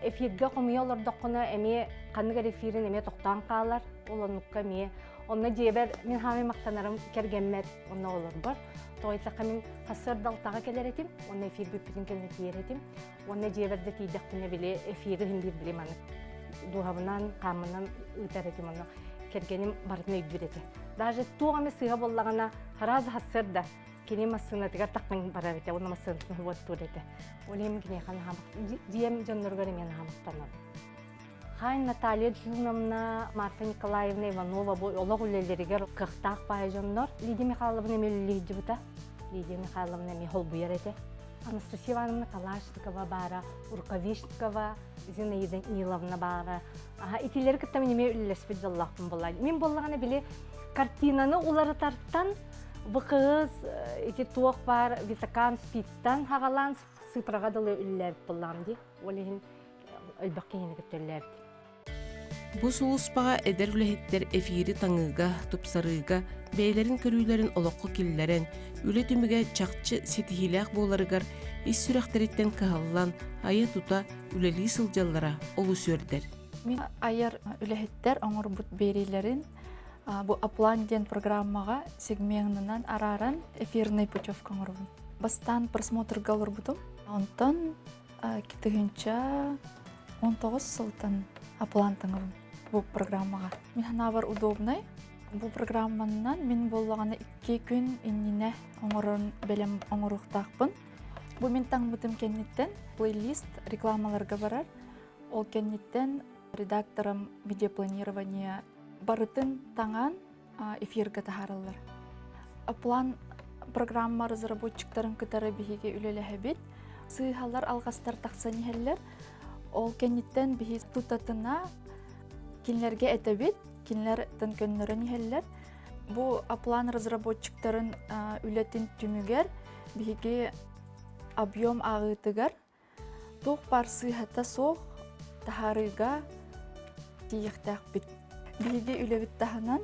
Speaker 6: Эфиргэ хомуйа олордоххуна эмиэ ханнык эрэ эфирин эмиэ тохтоон хаалар. Ол оннукка эмиэ. Онно дьиэбэр мин хаамай махтанарым кэргэммэр онно олорбор. Тоҕо диэтэххэ мин сарсыарда алтаҕа кэлэр этим, уонна эфир бүппүтүн кэннэ тиийэр этим. Уонна дьиэбэр да тиийдэхпинэ били эфири иһин биир били маннык дууһабынан, хааммынан ыытар этим онно кэргэним барытын өйдүүр этэ. Даже туох эмэ сыыһа буоллаҕына, сразу сарсыарда кини массыынатыгар таххан барар этэ, уонна массыынатын уоттуур этэ. Ол иһин киниэхэ наһаа дьиэм дьонноругар эмиэ наһаа махтанабын. Хайн Наталья Джуновна, Марфа Николаевна Иванова бу олох үлэлэригэр кыахтаах баай дьоннор. Лидия Михайловна эмиэ үлэлии сылдьыбыта. Лидия Михайловна эмиэ холбуйар этэ. Анастасия Ивановна Калашникова баара, Рукавишникова Зинаида Ниловна баара. Аха, итилэри кытта мин эмиэ үлэлэспит дьоллоохпун буолла. Мин буоллаҕына били картинаны уларытартан ВКС ити туох баар Витакан спидтан хагалаан сыпыраҕа дылы үлэлээбит буоллаҕым дии. Ол иһин элбэх киһини кытта үлэлээбит.
Speaker 1: Бу сулууспаҕа эдэр үлэһиттэр эфири таҥыыга, тупсарыыга бэйэлэрин көрүүлэрин олоххо киллэрэн, үлэ түмүгэ чахчы ситиһиилээх буоларыгар ис сүрэхтэриттэн кыһаллан, айа-тута үлэлии сылдьаллара олус үөрдэр.
Speaker 7: Мин айар үлэһиттэр оҥорбут биэриилэрин бу Аплан диэн программаҕа сегменынан арааран эфирный путевка оҥоробун. Бастаан просмотрга олорбутум. Онтон 2019 сылтан Аплан таҥабын бу программаҕа. Мин санаабар удобнай. Бу программанан мин буоллаҕына икки күн иннинэ оҥорон бэлэм оҥоруохтаахпын. Бу мин таҥмытым кэнниттэн плейлист рекламаларга барар. Ол кэнниттэн редакторым видеопланирование барытын таҥан эфиргэ таһаараллар. План программа разработчиктарын кытары биһиги үлэлэһэбит. Сыыһалар, алҕастар тахсан иһэллэр. Ол кэнниттэн биһи тутатына кинилэргэ этэбит, кинилэр көннөрөн иһэллэр. Бу план разработчиктарын үлэтин түмүгэр биһиги объем ааҕыытыгар туох баар сыыһата суох таһаарыыга тиийиэхтээхпит. Биһиги үлэбит таһынан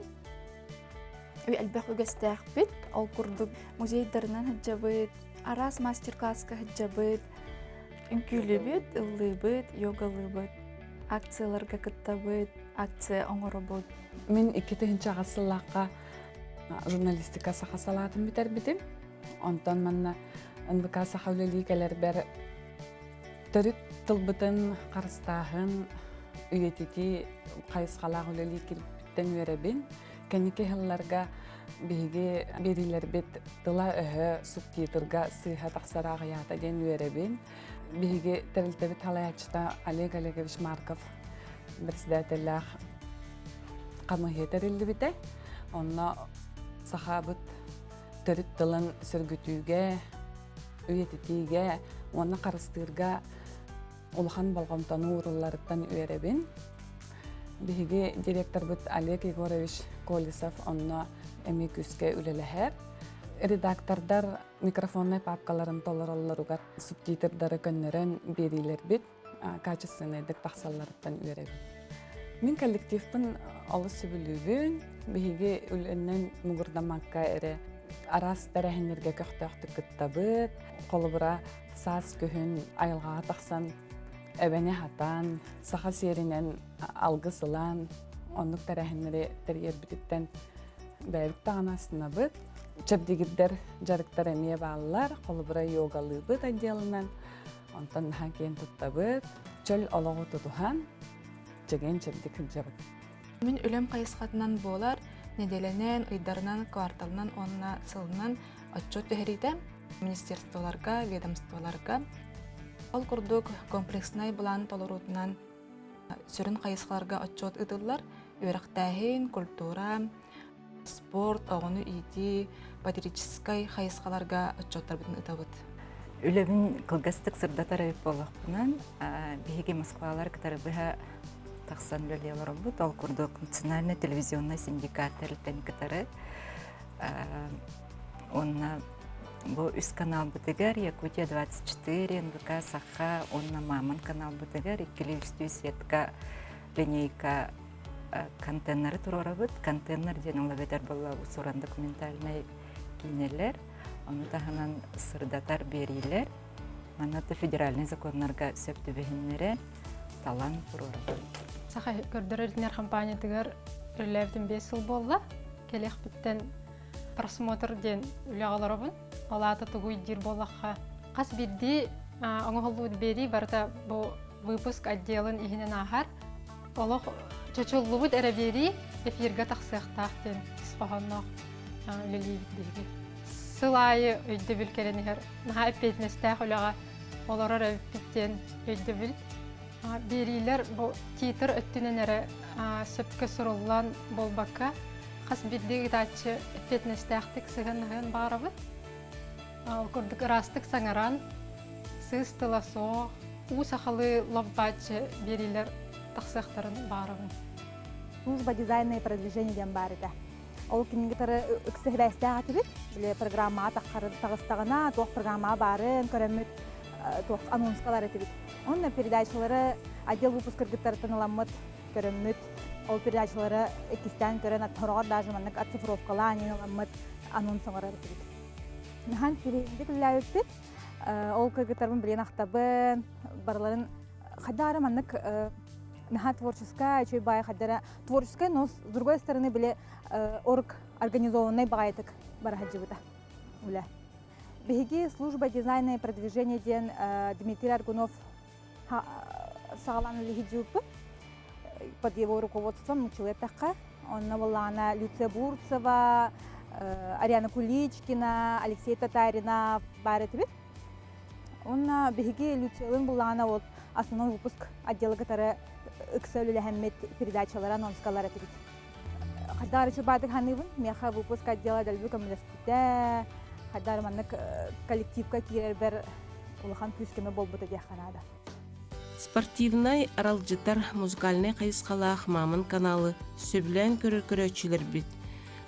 Speaker 7: элбэх үгэстээхпит. Ол курдук музейдарынан сылдьабыт, араас мастер-класска сылдьабыт, үҥкүүлүүбүт, ыллыыбыт, йогалыыбыт, акцияларга кыттабыт, акция оҥоробут.
Speaker 8: Мин 2008 сыллаахха журналистика саха салаатын бүтэрбитим. Онтон манна НВК саха үлэлии кэлэрбэр төрүт тылбытын харыстааһын, үйэтитии хайысхалаах үлэлии кирбиттэн үөрэбин. Кэнники сылларга биһиги биэриилэрбит тыла-өһө субтитрга сыыһа тахсар аҕыйаата диэн үөрэбин. Биһиги тэрилтэбит салайааччыта Олег Олегович Марков председателлээх хамыыһыйа тэриллибитэ. Онно сахабыт төрүт тылын сөргүтүүгэ, үйэтитиигэ уонна харыстыырга улахан болҕомтону уурулларыттан үөрэбин. Биһиги директорбыт Олег Егорович Колесов онно эмиэ күүскэ үлэлэһэр. Редактордар микрофоннай папкаларын толороллоругар субтитрдары көннөрөн биэриилэрбит качественнайдык тахсалларыттан үөрэбин. Мин коллективпын олус сөбүлүүбүн. Биһиги үлэнэн мугурдаммакка эрэ араас тэрээһиннэргэ көхтөөхтүк кыттабыт. Холобура, саас күһүн айылҕаҕа тахсан эбэни хатаан, саха сиэринэн алгыс ылан, оннук тэрээһиннэри тэрийэрбититтэн бэйэбит даҕаны астынабыт. Чэбдигирдэр дьарыктар эмиэ бааллар. Холобура, йогалыыбыт отделынан. Онтон наһаа киэн туттабыт, чөл олоҕу тутуһан, чэгиэн-чэбдик сылдьабыт.
Speaker 9: Мин үлэм хайысхатынан буолар, нэдиэлэнэн, ыйдарынан, кварталынан уонна сылынан отчуот түһэриитэ министерстволарга, ведомстволарга. Ол курдук комплекснай былаан толоруутунан сүрүн хайысхаларга отчуот ыытыллар. Үөрэхтээһин, культура, спорт, оҕону иитии, патриотическай хайысхаларга отчуоттарбытын ыытабыт.
Speaker 10: Үлэбин кылгастык сырдатар эбит буоллахпынан, биһиги Москвалар кытары быһа тахсан үлэлии олоробут. Ол курдук национальный телевизионный синдикат тэрилтэни кытары уонна бу үс каналбытыгар Якутия 24, НВК Саха уонна Мамон каналбытыгар иккилии үстүү сетка линейка контейнеры туруорабыт. Контейнер диэн ол эбэтэр буолла суран документальнай киинэлэр, ону таһынан сырдатар биэриилэр. Манна федеральнай законнарга сөп түбэһиннэрэ талан туруорабыт.
Speaker 11: Саха көрдөрөр итинэр компаниятыгар үлэлээбитим 5 сыл буолла. Кэлиэхпиттэн просмотр диэн үлэҕэ олоробун. Ол аата тугуй диир буоллахха, хас биирдии оҥоһуллубут биэрии барыта бу выпуск отделын иһинэн ааһар. Олох чочуллубут эрэ биэрии эфиргэ тахсыахтаах диэн ис хоһоонноох үлэлиибит биһиги. Сыл аайы өйдөбүл кэлэн иһэр. Наһаа эппиэтинэстээх үлэҕэ олорор эбиппит диэн өйдөбүл. Биэриилэр бу титр өттүнэн эрэ сөпкө суруллан буолбакка, хас биирдии ыытааччы эппиэтинэстээхтик сыһыаннаһыан баҕарабыт. Ол курдук ыраастык саҥаран, сыыс тыла суох, уу сахалыы лоп-бааччы биэриилэр тахсыахтарын баҕарабын.
Speaker 12: Служба дизайна и продвижения диэн баар этэ. Ол кинигитары ыкса сибээстээх этибит. Били программаҕа таҕыстаҕына, туох программаҕа баарын көрөммүт, туох анонскалар этибит. Онно передачалары отдел выпуск кыргыттарыттан ыламмыт, көрөммүт, ол передачалары иккистээн көрөн, сороҕор даже маннык оцифровкалаан ыламмыт анонс оҥорор этибит. Наһаа кириэһинник үлэлээбиппит. Ол кыргыттарбын билигин ахтабын. Барыларын хайдах эрэ маннык наһаа творческая, үчүгэй баайы хайдах эрэ творческая, но с другой стороны били орг организованный баҕайытык бара сылдьыбыта үлэ. Биһиги служба дизайна и продвижения диэн Дмитрий Аргунов саҕалаан үлэһит под его руководством нуччалыы эттэххэ. Онно буоллаҕына Люция Бурцева, Ариана Куличкина, Алексей Татаринов баар этибит. Уонна биһиги Люциялыын буллаҕына вот основной выпуск отдела кытары ыкса үлэлэһэммит передачалара, анонскалар этибит. Хайдах эрэ баадык ханыыбын, миэхэ выпуск отдела дэлби көмөлөспүтэ, хайдах эрэ маннык коллективка киирэрбэр улахан күүс-көмө буолбута диэххэ наада.
Speaker 1: Спортивнай, аралдьытар, музыкальнай хайысхалаах Мамон каналы сөбүлээн көрөр көрөөччүлэрбит.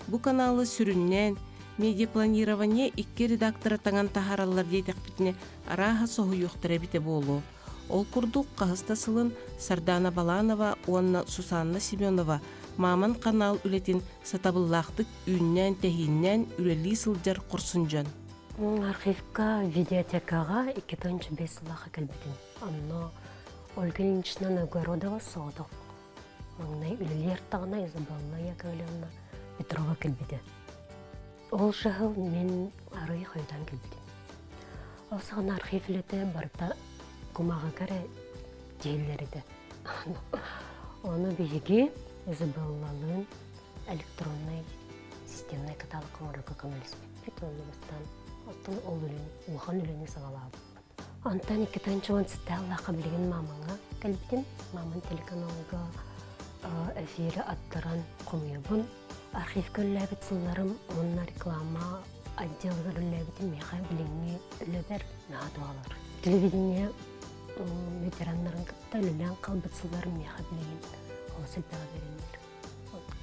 Speaker 1: Бу каналы сүрүннээн медиапланирование икки редактора таҥан таһаараллар диэтэхпитинэ арааһа соһуйуохтара эбитэ буолуо. Ол курдук хаһыс да сылын Сардана Баланова уонна Сусанна Семенова Мамон канал үлэтин сатабыллаахтык үүннээн-тэһииннээн үлэлии сылдьар хорсун дьон.
Speaker 13: Архивка видеотекаҕа 2005 сыллаахха кэлбитим. Онно Ольга Ильинична Новгородова соҕотох маҥнай үлэлиир даҕаны Изабелла Яковлевна Петрова кэлбитэ. Ол сыл мин арый хойутаан кэлбитим. Ол саҕана архив үлэтэ барыта кумааҕыга эрэ тиһиллэр этэ. Ону биһиги Изабеллалыын электроннай системнай каталог оҥорорго көмөлөспүппүт уонна бастаан оттон ол үлэни улахан үлэни саҕалаабыппыт. Онтон 2017 аллаахха билигин маамаҥҥа кэлбитим. Мааман телеканалга эфири аттаран хомуйабын. Архивка үлэлээбит сылларым уонна реклама отделыгар үлэлээбитим миэхэ билиҥҥи үлэбэр наһаа туһалар. Телевидение ветераннарын кытта үлэлээн хаалбыт сылларым миэхэ билигин олус элбэҕи биэрэллэр.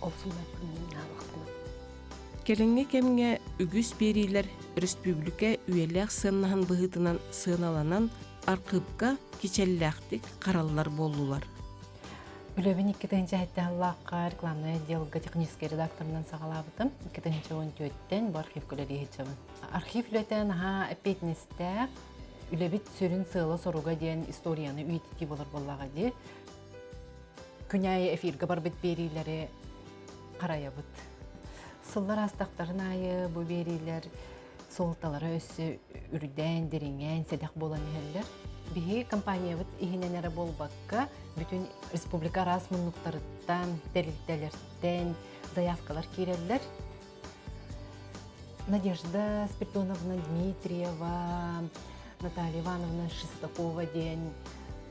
Speaker 13: Ол сылларбын мин наһаа махтанабын.
Speaker 1: Кэлиҥҥи кэмҥэ үгүс биэриилэр өрөспүүбүлүкэ үйэлээх сыаннаһын быһыытынан сыаналанан архыыпка кичэллээхтик хараллар буоллулар.
Speaker 4: Үлэбин 2007 сыллаахха рекламнай отделга техническэй редакторынан саҕалаабытым. 2014-тэн бу архив үлэлии сылдьабын. Архив үлэтэ наһаа эппиэтинэстээх. Үлэбит сүрүн сыала-соруга диэн историяны үйэтитии буолар буоллаҕа дии. Күн аайы эфиргэ барбыт биэриилэри харайабыт. Сыллар аастахтарын аайы бу биэриилэр суолталара өссө үрдээн, дириҥээн, сэдэх буолан иһэллэр. Биһи компаниябыт иһинэн эрэ буолбакка, бүтүн республика араас муннуктарыттан, тэрилтэлэртэн заявкалар киирэллэр. Надежда Спиридоновна Дмитриева, Наталья Ивановна Шестакова диэн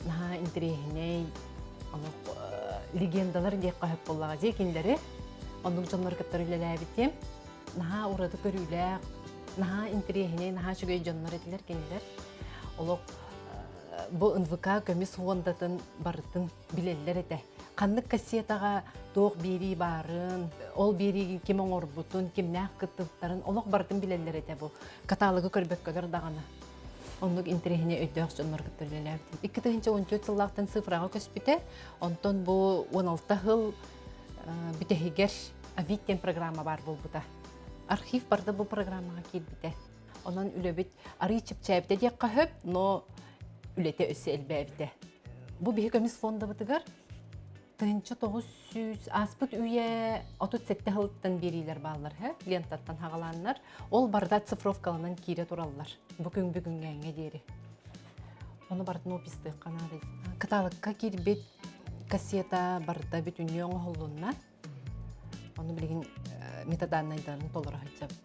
Speaker 4: наһаа интэриэһинэй олох легендалар диэххэ сөп буоллаҕа дии кинилэри оннук дьоннору кытта үлэлээбитим наһаа ураты көрүүлээх наһаа интэриэһинэй наһаа үчүгэй дьоннор этилэр кинилэр олох бу НВК көмүс фондатын барытын билэллэр этэ. Ханнык кассетаҕа туох биэрии баарын, ол биэриигин ким оҥорбутун, кимнээх кыттыбыттарын олох барытын билэллэр этэ бу. Каталогы көрбөккөлөр даҕаны. Оннук интэриэһинэй өйдөөх дьоннор кытта үлэлээбитим. 2014 сыллаахтан цифраҕа көспүтэ. Онтон бу 16 сыл бүтэһигэр Авит диэн программа баар буолбута. Архив барда бу программаҕа киирбитэ. Онон үлэбит арыый чэпчээбитэ диэххэ сөп, но үлэтэ өссө элбээбитэ. Бу биһи көмүс фондабытыгар 1900 ааспыт үйэ 37 сылыттан биэриилэр бааллар, лентаттан хаҕалааннар. Ол барыта цифровкаланан киирэ тураллар. Бу күн бүгүҥҥээҥҥэ диэри. Ону барытын опистыахха наада. Каталогка киирбит кассета барыта бүтүннүү оҥоһуллунна. Ону билигин метаданнайдарын толоро сылдьабыт.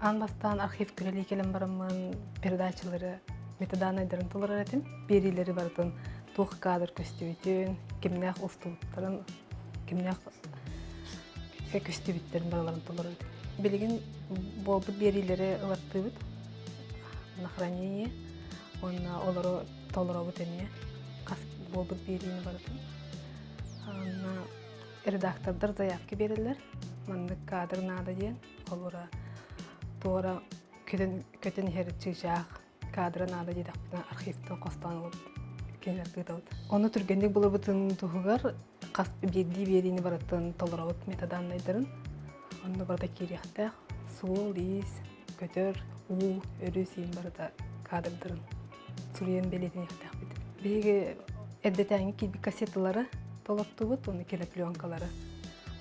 Speaker 9: Аан бастаан архив үлэлии кэлэн бараммын передачалары метаданайдарын толорор этим. Биэриилэри барытын туох кадр көстүбүтүн, кимнээх устубуттарын, кимнээх көстүбүттэрин барыларын толорор этим. Билигин буолбут биэриилэри ылаттыыбыт. на хранение. Уонна олору толоробут эмиэ. Хас буолбут биэриини барытын. Анна редактордар заявки береллер. Маннык кадр наада диэн. Холура туора көтөн көтөн иһэр чыычаах кадра наада диэтэхпинэ архивтан хостоон ылып кинилэр ыытабыт. Ону түргэнник булабытын туһугар хас биирдии биэриини барытын толоробут метаданнайдарын. Онно барыта киириэхтээх суол-иис, көтөр, уу, өрүс иин барыта кадрдарын суруйан бэлиэтэниэхтээхпит. Биһиги эрдэтээҥи киирбит кассеталары толортубут, уонна кинопленкалары.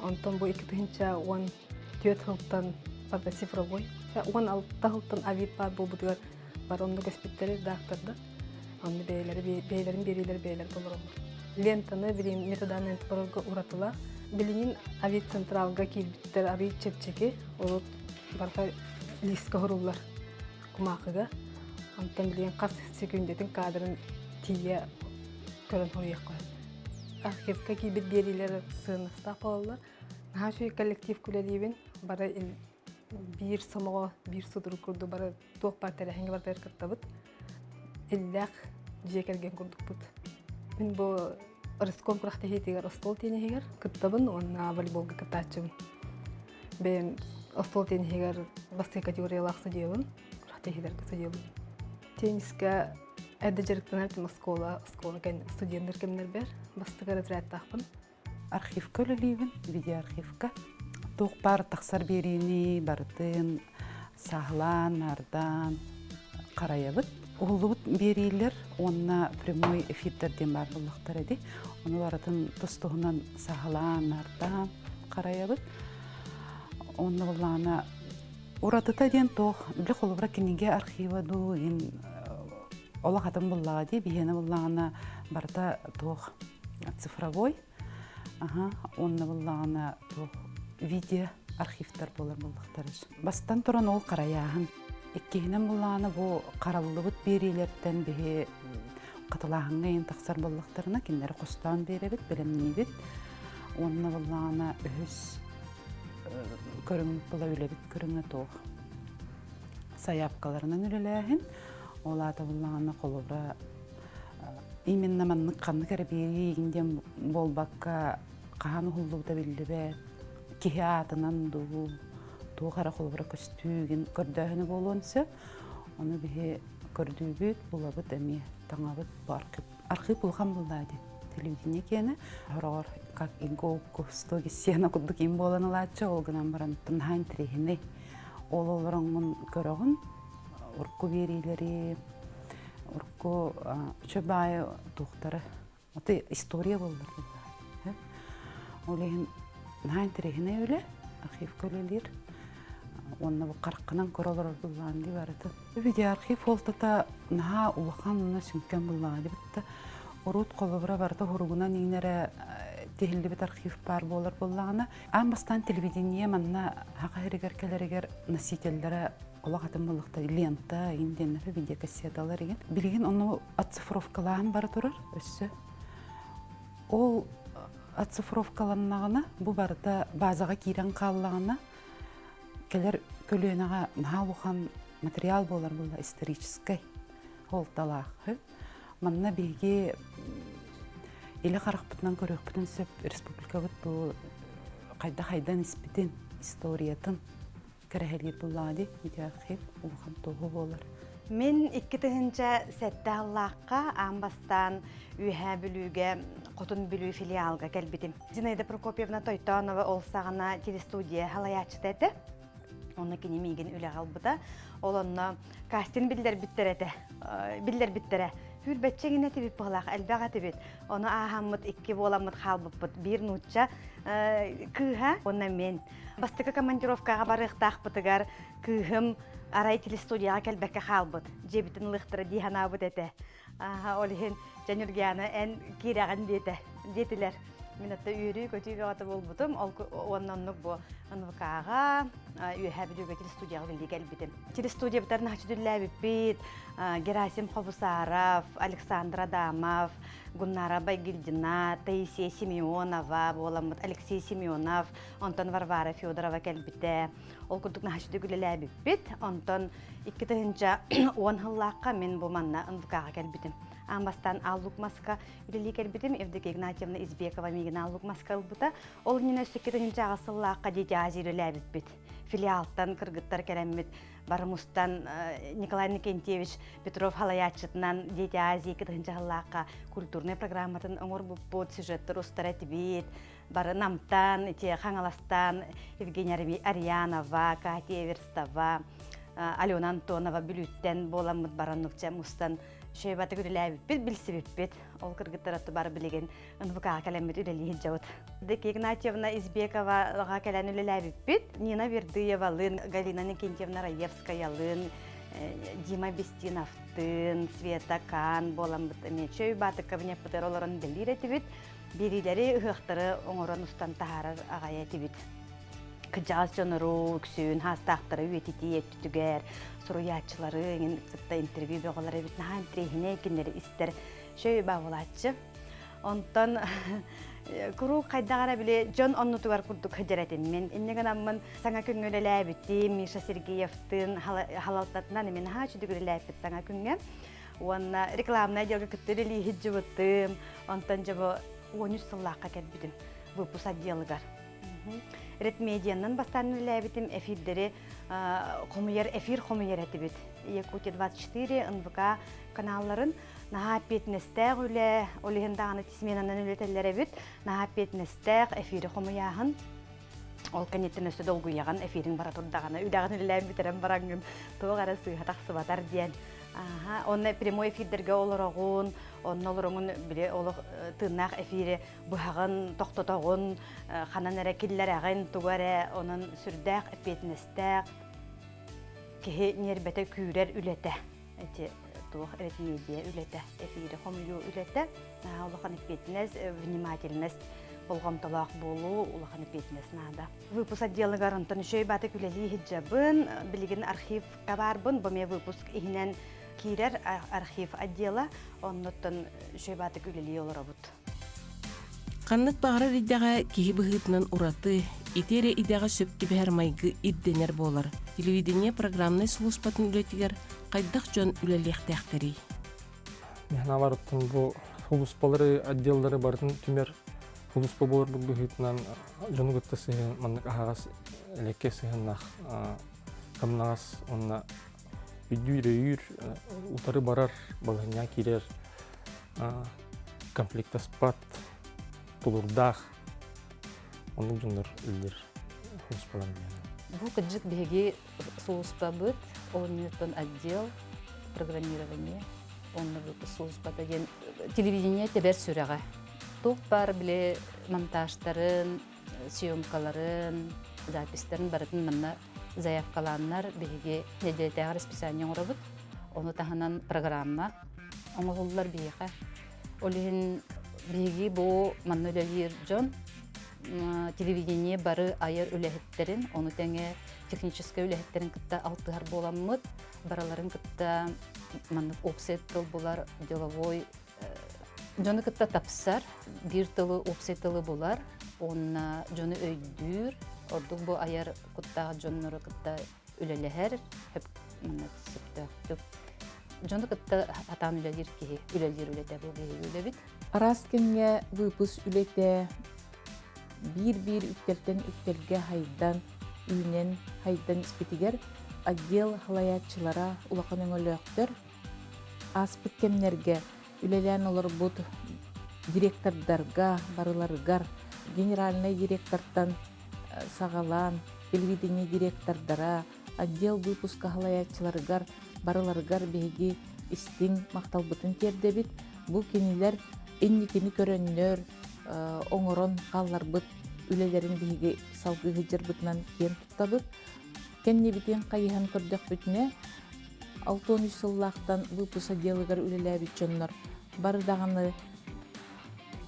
Speaker 9: Онтон бу 2014 сылтан барыта цифровой, 16 сылтан авид баар буолбутугар бары онно көспүттэри редактордар. Онно бэйэлэри бэйэлэрин биэриилэр бэйэлэр толороллор. Лентаны билигин метаданные толорорго уратылар. Билигин авиацентралга киирбиттэр арый чэпчэки, урут барыта лиискэ уһуруллар кумаахыга. Онтон билигин хас секүндэтин кадрын тиийэ көрөн хоруйуохха. Архивка киирбит биэриилэр сыаннастаах буолаллар. Наһаа үчүгэй коллектив үлэлиибин. Бары биир сомоҕо, биир судургу курдук бары туох баар тэрээһиҥҥэ барытыгар кыттабыт. Иллээх дьиэ кэргэн курдукпут. Мин бу Рыском күрэхтэһиитигэр остуол тенниһигэр кыттабын уонна волейболга кыттааччыбын. Бэйэм остуол тенниһигэр бастакы категориялаах судьуйабын, күрэхтэһиилэргэ судьуйабын. Теннискэ эрдэ дьарыктанар этим оскуола, оскуола студеннар кэмнэрбэр бастакы разрядтаахпын.
Speaker 8: Архивка үлэлиибин, видеоархивка. Туох баар тахсар биэриини барытын сааһылаан, наардаан харайабыт. Уһуллубут биэриилэр уонна прямой эфирдэр диэн баар буоллахтар эди. Ону барытын тус-туһунан сааһылаан, наардаан харайабыт. Онно буллаҕына уратыта диэн туох, били холобура кинигэ архива дуу, иһин олох атын буллаҕа дии, биһиэнэ буллаҕына барыта туох цифровой аха уонна буллаҕына туох видео архивтар буолар буоллахтар бастан туран ол харайааһын иккиһинэн буллаҕына бу хараллыбыт биэриилэртэн биһи хатылааһыҥҥа иһин тахсар буоллахтарына кинилэри хостоон биэрэбит бэлэмниибит уонна буллаҕына үһүс көрүҥ була үлэбит көрүҥэ туох сайаапкаларынан үлэлээһин ол аата буллаҕына холобура Именно маннык ханнык эрэ биэрии диэн буолбакка хаһан уһуллубута биллибэт киһи аатынан дуу туох эрэ холобура көстүүгүн көрдөөһүнэ буолуон сөп. Ону биһи көрдүүбүт, булабыт эмиэ таҥабыт бу архив. Архив улахан буоллаа дии. Телевидение киэнэ хороҕор как иголку стоги сена курдук им буолан ылааччы ол гынан баран наһаа интэриэһинэй. Ол олороҥҥун көрөҕүн урукку биэриилэри урукку үчү баайы туохтары аты история буоллар ол иһин наһаа интэриэһинэй үлэ архивка үлэлиир уонна бу хараххынан көрө олорор буллаан дии барытын видеоархив суолтата наһаа улахан уонна сүҥкэн буллаҕа дибитта урут холобура барыта хуругунан иинэрэ тиһиллибит архив баар буолар буоллаҕына аан бастаан телевидение манна хаха сиригэр кэлэригэр носителлэрэ олох атын буоллахта лента индиэннэр видеокассеталар игин билигин ону оцифровкалаан бара турар өссө ол оцифровкаланнаҕына бу барыта базаҕа киирэн хааллаҕына кэлэр көлүөнэҕэ наһаа улахан материал буолар буолла историческай суолталаах манна биһиги илэ харахпытынан көрүөхпүтүн сөп республикабыт бу хайдах хайдан испитин историятын кэрэһэлиир буллаҕа дии видеоархив улахан туоһу буолар.
Speaker 14: Мин 2007 сыллаахха аан бастаан Үөһээ Бүлүүгэ Хотун Бүлүү филиалга кэлбитим. Зинаида Прокопьевна Тойтоонова ол саҕана телестудия салайааччыта этэ. Онно кини миигин үлэҕэ ылбыта. Ол онно кастинг биллэрбиттэр этэ. Биллэрбиттэрэ. Хүрбэччэ гинэ этибит быһылаах, элбэх этибит. Ону ааһаммыт икки буоламмыт хаалбыппыт. Биир нуучча кыыһа уонна мен. Бастакы командировкаҕа барыахтаахпытыгар кыыһым арай телестудияҕа кэлбэккэ хаалбыт. Дьиэбитин ылыахтара дии санаабыт этэ. Ол иһин, дьэ Ньургиана, эн киирэҕин диэтэ, диэтилэр. Мин атта үөрүү-көтүү бөҕөтө буолбутум. Ол уонна оннук бу НВК-ҕа Үөһээ Бүлүүгэ телестудияҕа үлэлии кэлбитим. Телестудиябытар наһаа үлэлээбиппит. Герасим Хобусаров, Александр Адамов, Гуннара Байгильдина, Таисия Семенова буоламмыт Алексей Семенов, онтон Варвара Федорова кэлбитэ. Ол курдук наһаа үлэлээбиппит. Онтон 2010 сыллаахха мин бу манна НВК-ҕа кэлбитим. Аан бастаан Аллук маска үлэлии кэлбитим. Евдокия Игнатьевна Избекова миигин Аллук маска ылбыта. Ол иннинэ өссө 2008 сыллаахха Дети Азии үлэлээбиппит. Филиалтан кыргыттар кэлэммит бары мустан Николай Никентьевич Петров халайааччытынан Дети Азии 2000 сыллаахха культурнай программатын оҥорбуппут, сюжеттар устара этибит. Бары Намтан, ити Хаҥаластан Евгения Арьянова, Катя Эверстова, Алена Антонова Бүлүүттэн буоламмыт баран нукча мустан шөйбатык үлэлээбиппит, билсибиппит. Ол кыргыттар бары билигин НВК-ҕа кэлэммит үлэлии сылдьабыт. Дыки Игнатьевна Избековаҕа кэлэн үлэлээбиппит. Нина Вердыевалыын, Галина Никентьевна Раевскаялыын, Дима Бестиновтыын, Света Кан буоламмыт эмиэ чөй баатык кабинеппытыгар олорон үлэлиир этибит. Биэриилэри, ыһыахтары оҥорон устан таһаарар аҕай этибит. Кыдьаҕас дьонору, үксүн хаастаахтары үйэтитии өттүтүгэр, суруйааччылары эҥин кытта интервью бөҕөлөр эбит. Наһаа интэриэһинэй кинилэри истэр шөй баҕалааччы. Онтон куруук хайдах эрэ били дьон оннутугар курдук сылдьар этим мин. Инньэ гынаммын саҥа күҥҥэ үлэлээбитим, Миша Сергеевтыын халалтатынан эмиэ наһаа үчүгэй үлэлээппит саҥа күҥҥэ. Уонна рекламнай отделга кытта үлэлии сылдьыбытым. Онтон дьэ бу 13 сыллаахха кэлбитим выпуск отделыгар. Редмедианнан бастаан үлэлээбитим, эфирдэри хомуйар, эфир хомуйар этибит. Якутия 24, НВК каналларын наһаа эппиэтинэстээх үлэ, ол иһин даҕаны сменанан үлэтэллэр эбит. Наһаа эппиэтинэстээх эфири хомуйааһын. Ол кэнниттэн өссө долгуйаҕын, эфириҥ бара турдаҕына, үлэҕин үлэлээн бүтэрэн бараҥҥын туох эрэ сыыһа тахсыбатар диэн. Аха, онно прямой эфирдэргэ олороҕун, онно олороҥун били олох тыыннаах эфири быһаҕын, тохтотоҕун, ханан эрэ киллэрэҕин, тугу эрэ онон сүрдээх эппиэтинэстээх киһи ньиэрбэтэ күүрэр үлэтэ. Эти туох медиа үлэтэ, эфири хомуйуу үлэтэ, улахан эппиэтинэс, внимательность, болҕомтолоох буолуу улахан эппиэтинэс наада. Выпуск отделыгар онтон үчүгэй баатык үлэлии сылдьабын. Билигин архивка баарбын. Бу эмиэ выпуск иһинэн киирэр архив отдела. Оннуттан үчүгэй баатык үлэлии олоробут.
Speaker 1: Ханнык баҕарар идэҕэ киһи быһыытынан ураты, ити эрэ идэҕэ сөп түбэһэр майгы ирдэнэр буолар. Телевидение программнай сулууспатын үлэтигэр хайдах дьон үлэлиэхтээхтэрий?
Speaker 2: Мин бу сулууспалары, отделлары барытын түмэр сулууспа буоларбыт быһыытынан дьону кытта сыһыан маннык аһаҕас элекке сыһыаннаах кымнаҕас уонна өйдүүр-өйүүр утары барар балаһыанньаҕа киирэр конфликтаспат тулурдаах оннук дьоннор үлэлиир сулууспалар
Speaker 3: Бу кырдьык биһиги сулууспабыт оонньуутун отдел программирование онно сулууспата диэн телевидение тэбэр сүрэҕэ. Туох баар били монтажтарын, съемкаларын, записьтарын барытын манна заявкалааннар биһиги нэдиэлэтээҕи расписание оҥоробут. Ону таһынан программа оҥоһуллар биһиэхэ. Ол иһин биһиги бу манна үлэлиир дьон телевидение бары айар үлэһиттэрин, ону тэҥэ техническэй үлэһиттэрин кытта алтыһар буоламмыт, барыларын кытта маннык общай тыл булар, деловой дьону кытта тапсар, биир тылы общай тылы булар, уонна дьону өйдүүр, ордук бу айар куттаах дьоннору кытта үлэлэһэр, сөптөөхтүк дьону кытта атаан үлэлиир киһи үлэлиир үлэтэ бу биһиги үлэбит.
Speaker 4: Араас кэмҥэ выпуск үлэтэ биир-биир үктэлтэн үктэлгэ хайдан, үүнэн хайдан испитигэр отдел халайааччылара улахан өҥөлөөхтөр. Ааспыт кэмнэргэ үлэлээн олорбут директордарга барыларыгар генеральнай директортан саҕалаан телевидение директордара, отдел выпуска халайааччыларыгар барыларыгар биһиги истиҥ махталбытын тиэрдэбит. Бу кинилэр инникини көрөннөр, оҥорон хаалларбыт үлэлэрин биһиги салгыы сылдьарбытынан киэн туттабыт. Кэннибитин хайыһан көрдөхпүтүнэ, 63 сыллаахтан выпуск отделыгар үлэлээбит дьоннор бары даҕаны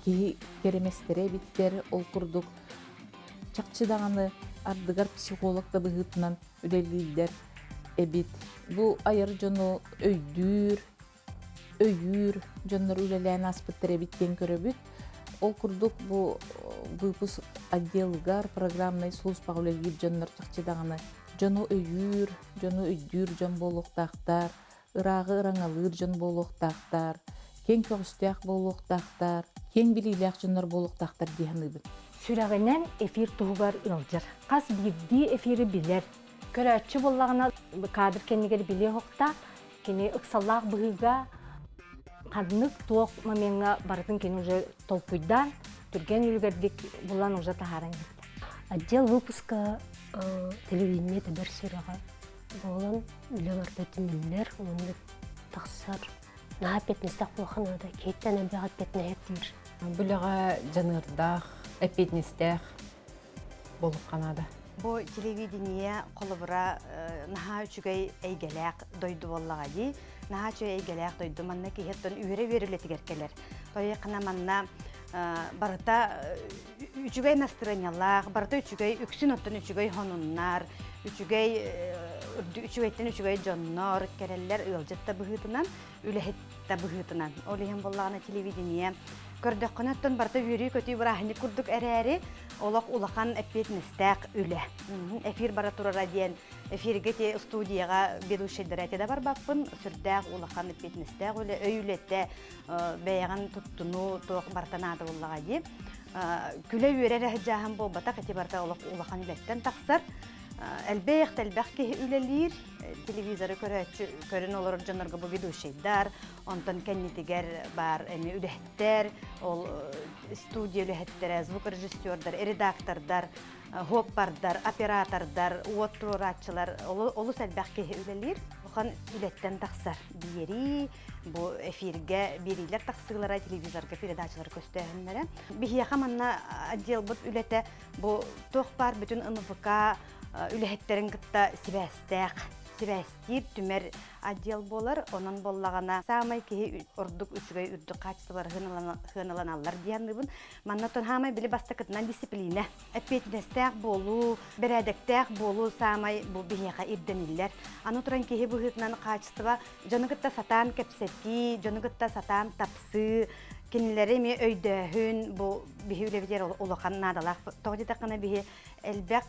Speaker 4: киһи Киһи кэрэмэстэрэ эбиттэр, ол курдук чахчы даҕаны ардыгар психолог да быһыытынан үлэлииллэр эбит. Бу айар дьону өйдүүр, өйүүр дьоннор үлэлээн ааспыттар эбит диэн көрөбүт. Ол курдук бу выпуск отделыгар программнай службаҕа үлэлиир дьоннор чахчы даҕаны дьону өйүүр, дьону өйдүүр дьон буолуохтаахтар, ырааҕы ыраҥалыыр дьон буолуохтаахтар, киэҥ көҕүстээх буолуохтаахтар, киэҥ билиилээх дьоннор буолуохтаахтар дии саныыбын.
Speaker 6: Сүрэҕинэн эфир туһугар ыалдьар. Хас биирдии эфири билэр. Көрөөччү буоллаҕына кадр кэннигэр билиэ уһуктаах, кини ыксаллаах быһыыга ханнык туох момеҥҥа барытын кини уже толкуйдаан, түргэн үлүгэрдик булан уже таһааран иһиттэ.
Speaker 13: Отдел выпуска телевидение тэбэр сүрэҕэ буолан үлэ барыта түмүллэр уонна тахсар. Наһаа эппиэтинэстээх буолуохха наада. Киһиттэн элбэх эппиэтинэһи ирдиир.
Speaker 15: Бүлэҕэ дьаныардаах, эппиэтинэстээх буолуохха наада.
Speaker 14: Бу телевидение холобура наһаа үчүгэй эйгэлээх дойду буоллаҕа дии. Наһаа үчүгэй эйгэлээх дойду. Манна киһи оттон үөрэ-үөрэ үлэтигэр кэлэр. Тойоххана манна барыта үчүгэй настырыанньалаах, барыта үчүгэй, үксүн оттон үчүгэй хонуннар, үчүгэй үчүгэйтэн үчүгэй дьоннор кэлэллэр ыалдьыт да быһыытынан, үлэһит да быһыытынан. Ол иһин буоллаҕына телевидение көрдөххүнэ оттон барыта үөрүү-көтүү бырааһынньык курдук эрээри, олох улахан эппиэтинэстээх үлэ. Эфир бара турара диэн эфиргэ те студияҕа ведущайдара этэ да барбаппын, сүрдээх улахан эппиэтинэстээх үлэ, өй үлэтэ, бэйэҕин туттунуу туох барыта наада буоллаҕа дии. Күлэ-үөрэ эрэ сылдьааһын буолбатах, ити барыта олох улахан үлэттэн тахсар. Элбэх элбэх киһи үлэлиир, телевизоры көрөөччү көрөн олорор дьоннорго бу ведущайдар, онтон кэннитигэр баар эми үлэһиттэр, ол студия үлэһиттэрэ, звукорежиссердар, редактордар, хуоппардар, оператордар, уот туруорааччылар олус элбэх киһи үлэлиир. Улахан үлэттэн тахсар биэрии, бу эфиргэ биэриилэр тахсыылара, телевизорга передачалар көстөөһүннэрэ. Биһиэхэ манна отделбыт үлэтэ бу туох баар бүтүн НВК үлэһиттэрин кытта сибээстээх, сибээстиир, түмэр отдел буолар. Онон буоллаҕына саамай киһи ордук үчүгэй үрдүк хаачыстыбалары сыаналаналлар дии саныыбын. Манна оттон хаамай били бастакытынан дисциплина, эппиэтинэстээх буолуу, бэрээдэктээх буолуу саамай бу биһиэхэ ирдэниллэр. Аны туран киһи быһыытынан хаачыстыба дьону кытта сатаан кэпсэтии, дьону кытта сатаан тапсыы, кинилэри эмиэ өйдөөһүн бу биһи үлэбитигэр улахан наадалаах. Тоҕо диэтэххинэ биһи элбэх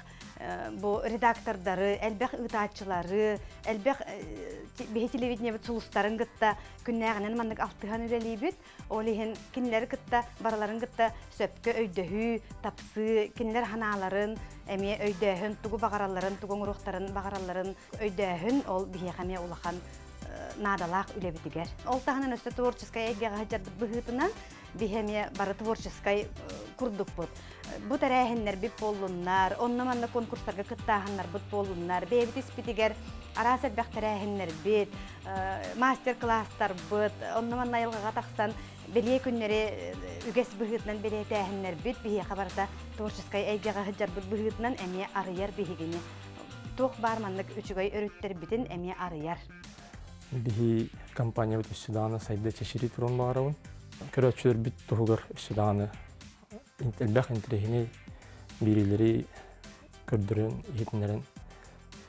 Speaker 14: бу редактордары, элбэх ыытааччылары, элбэх биһи телевидениебит сулустарын кытта күннээҕинэн маннык алтыһан үлэлиибит. Ол иһин кинилэри кытта барыларын кытта сөпкө өйдөһүү, тапсыы, кинилэр санааларын эмиэ өйдөөһүн, тугу баҕаралларын, тугу оҥоруохтарын баҕаралларын өйдөөһүн ол биһиэхэ эмиэ улахан наадалаах үлэбитигэр. Ол таһынан өссө творческай эйгэҕэ сылдьарбыт быһыытынан биһи эмиэ бары творческай курдукпут. Бу тэрээһиннэрбит буоллуннар, онно-манна конкурстарга кыттааһыннарбыт буоллуннар, бэйэбит испитигэр араас элбэх тэрээһиннэрбит, мастер-класстарбыт, онно-манна айылҕаҕа тахсан бэлиэ күннэри үгэс быһыытынан бэлиэтээһиннэрбит биһиэхэ барыта творческай эйгэҕэ сылдьарбыт быһыытынан эмиэ арыйар биһигини. Туох баар маннык үчүгэй өрүттэрбитин эмиэ арыйар.
Speaker 2: Биһи компаниябыт өссө даҕаны сайда чэчирии туран баҕарабын. Көрөөччүлэрбит туһугар өссө даҕаны элбэх интэриэһинэй биэриилэри көрдөрөн, иһитиннэрэн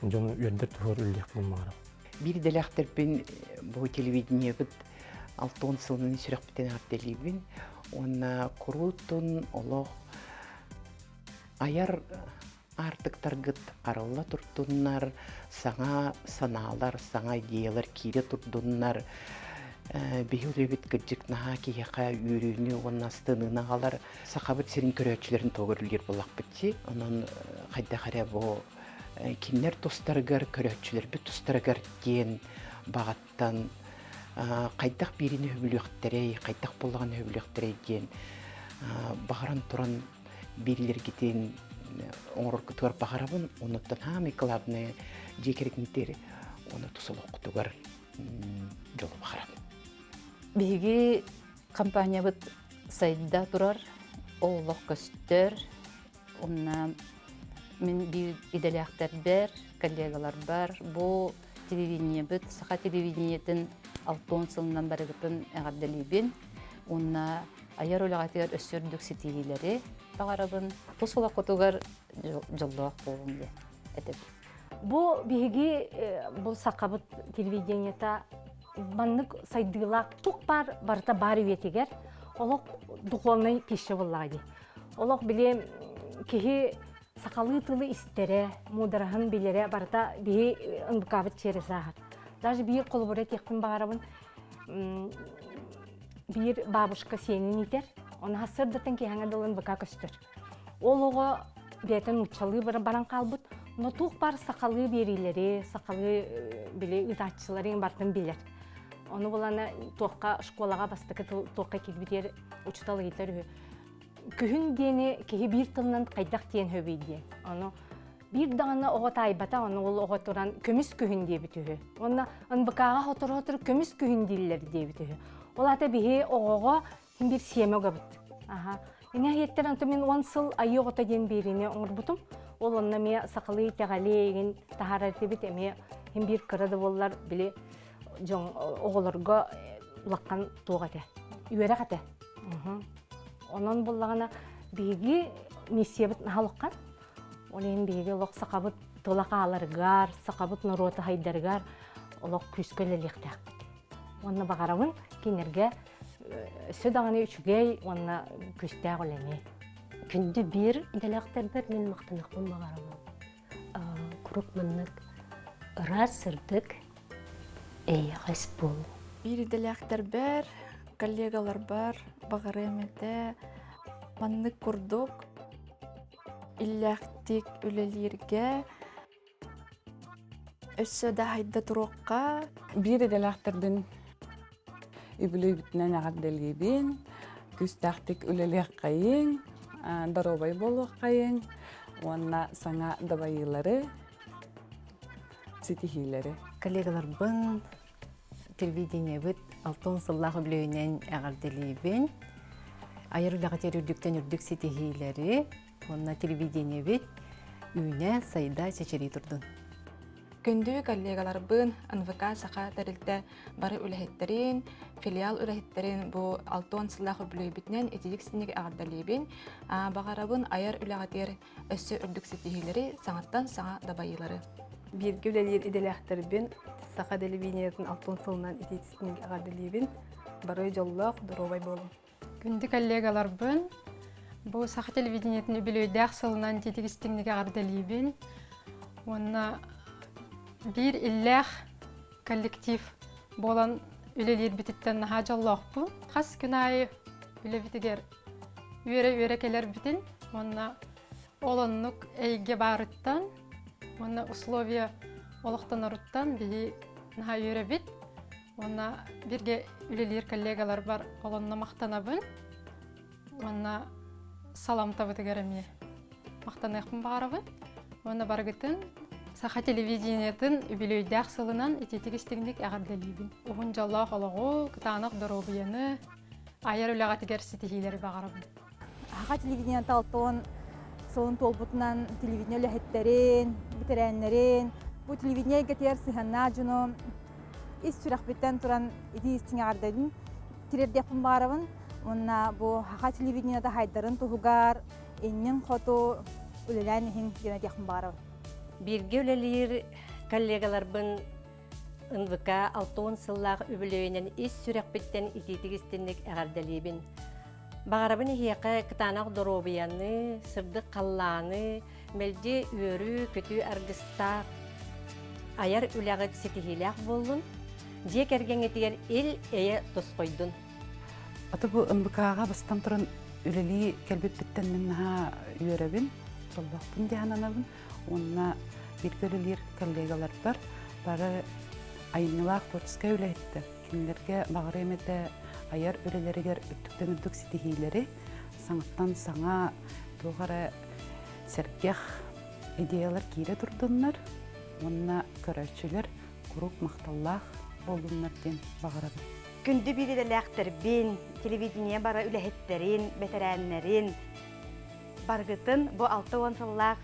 Speaker 2: дьону үөрдэр туһугар үлэлиэхпин баҕарабын.
Speaker 5: Биир идэлээхтэрбин бу телевидениебыт алтон сылын сүрэхпитин эҕэрдэлиибин уонна куруутун олох айар аартыктаргыт арылла турдуннар, саҥа санаалар, саҥа идеялар киирэ турдуннар. Биһи үлэбит кырдьык наһаа киһиэхэ үөрүүнү уонна астыныыны аҕалар. Сахабыт сирин көрөөччүлэрин туһугар үлэлиир буоллахпыт дии. Онон хайдах эрэ бу кинилэр тустарыгар, көрөөччүлэрбит тустарыгар диэн баҕаттан хайдах биирини сөбүлүөхтэрэй, хайдах буоллаҕына сөбүлүөхтэрэй диэн баҕаран туран биэриилэргитин оҥороргутугар баҕарабын. Онуттан хаамай главное дьиэ кэргэнтэр уонна тус олоххутугар дьолу баҕарабын.
Speaker 3: Биһиги компаниябыт сайда турар, олох көстөр. Онна мин биир идэлээхтэрбэр, коллегаларбар бу телевидениебыт, саха телевидениетин 60 сылынан барыгытын эҕэрдэлиибин. Уонна айар үлэҕитигэр өссө үрдүк ситиһиилэри баҕарабын. Тус олоххутугар дьоллоох буолуҥ диэн этэбин.
Speaker 6: Бу биһиги бу сахабыт телевидениета маннык сайдыылаах тух баар барыта баар үйэтигэр олох духовнай пища буоллаҕа дии. Олох били киһи сахалыы тылы истэрэ, муудараһын билэрэ барыта биһи НБК-быт через ааһар. Даже биир холобура этиэхпин баҕарабын биир бабушка сиэнин иитэр, оны сарсыардаттан киэһэҥэ дылы НБК көстөр. Ол оҕо бэйэтэ нууччалыы баран хаалбыт, но туох баар сахалыы биэриилэри, сахалыы били ыытааччыларын барытын билэр. Ону булана туохха школаҕа бастакы тыл туохха киирбитигэр учуутал ыйытар үһү. Күһүн диэни киһи биир тылынан хайдах диэн хөбүй диэн. Ону биир даҕаны оҕо таайбата, ону ол оҕо туран көмүс күһүн диэбит үһү. Уонна НБК-ҕа сотору-сотору көмүс күһүн дииллэр диэбит үһү. Ол аата биһи оҕоҕо Мин биир сиэмэ угабыт. Аха. Ини иһиттэр онтон мин 10 сыл айыы оҕото диэн биэриини оҥорбутум. Ол онно эмиэ сахалыы итэҕэли эйигин таһаарар этибит эмиэ хин биир кыра да буоллар били дьон оҕолорго улахан туох этэ үөрэх этэ. Онон буллаҕына биһиги миссиябыт наһаа улахан. Ол иһин биһиги олох сахабыт тыла хааларыгар, сахабыт норуота хайдарыгар олох күүскэ үлэлиэхтээхпит. Уонна баҕарабын кинилэргэ өссө даҕаны үчүгэй уонна күүстээх үлэни.
Speaker 13: Күндү биир идэлээхтэрбэр мин махтаныахпын баҕарабын. Куруук маннык ыраас сырдык, эйэҕэс буолуҥ.
Speaker 7: Биир идэлээхтэрбэр, коллегаларбар баҕарыам этэ маннык курдук иллээхтик үлэлииргэ Өссө да хайда туруохха.
Speaker 8: Биир идэлээхтэрбин үбүлүөйбүтүнэн эҕэрдэлиибин, күүстээхтик үлэлиэххэйиҥ, доруобай буолуоххайыҥ уонна саҥа дабайыылары, ситиһиилэри.
Speaker 10: Коллегаларбын телевидениебыт алтын сыллаах үбүлүөйүнэн эҕэрдэлиибин. Айар үлэҕитигэр үрдүктэн үрдүк ситиһиилэри, Уонна телевидениебит үүнэ, сайда, чэчирии турдун.
Speaker 16: Күндү коллегаларбын, НВК Саха тэрилтэ бары үлэһиттэрин, филиал үлэһиттэрин бу 60 сыллаах үбүлүөйбүтүнэн итиник синник эҕэрдэлиибин. Баҕарабын айар үлэҕитигэр өссө үрдүк ситиһиилэри, саҥаттан саҥа дабайыылары.
Speaker 9: Бииргэ үлэлиир идэлээхтэрбин Саха телевидениетын 60 сылынан итиитисинник эҕэрдэлиибин. Бары дьоллоох, доруобай буолуҥ.
Speaker 11: Күндү коллегаларбын, бу саха телевидениетин үбүлүөйдээх сылынан титик истиҥник эҕэрдэлиибин. Уонна биир иллээх коллектив буолан үлэлиирбититтэн наһаа дьоллоохпун. Хас күн аайы үлэбитигэр үөрэ-үөрэ кэлэрбитин уонна ол оннук эйгэ баарыттан уонна условия олохтоноруттан биһи наһаа үөрэбит. Уонна бииргэ үлэлиир коллегаларбар олонно махтанабын. Уонна саламтабытыгар эмиэ махтаныахпын баҕарабын. Уонна барыгытын саха телевидениетын үбүлүөйдээх сылынан итиитик истиҥник эҕэрдэлиибин. Уһун дьоллоох олоҕу, кытаанах доруобуйаны, айар үлэҕитигэр ситиһиилэри баҕарабын.
Speaker 12: Саха телевидениета алтан сылын туолбутунан телевидение үлэһиттэрин, бэтэрээннэрин, бу телевидение эйгэтигэр сыһыаннаах дьону ис сүрэхпиттэн туран итии истиҥ эҕэрдэбин тириэрдиэхпин баҕарабын. Уонна бу саха телевидениета хайдарын туһугар иннин хоту үлэлээн иһин диэн этиэхпин баҕарабын.
Speaker 17: Бииргэ үлэлиир коллегаларбын НВК 60 сыллаах үбүлүөйүнэн ис сүрэхпиттэн итиитик истинник эҕэрдэлиибин. Баҕарабын эһиэхэ кытаанах доруобуйаны, сырдык халлааны, мэлдьи үөрүү, көтүү аргыстаах, айар үлэҕит ситиһиилээх буоллун, дьиэ кэргэҥҥитигэр ил-эйэ тосхойдун.
Speaker 8: Аты бу НВК-ҕа бастан туран үлэлии кэлбиппиттэн мин наһаа үөрэбин, дьоллоохпун дии сананабын. Уонна бииргэ үлэлиир коллегаларбар бары айымньылаах творческай үлэһиттэр. Кинилэргэ баҕарыам этэ айар үлэлэригэр үрдүктэн үрдүк ситиһиилэри, саҥаттан саҥа туох эрэ сэргэх идеялар киирэ турдуннар уонна көрөөччүлэр куруук махталлаах буоллуннар диэн баҕарабын.
Speaker 14: Күндү биир идэлээхтэрбин, телевидение бары үлэһиттэрин, бэтэрээннэрин, барыгытын бу 60 сыллаах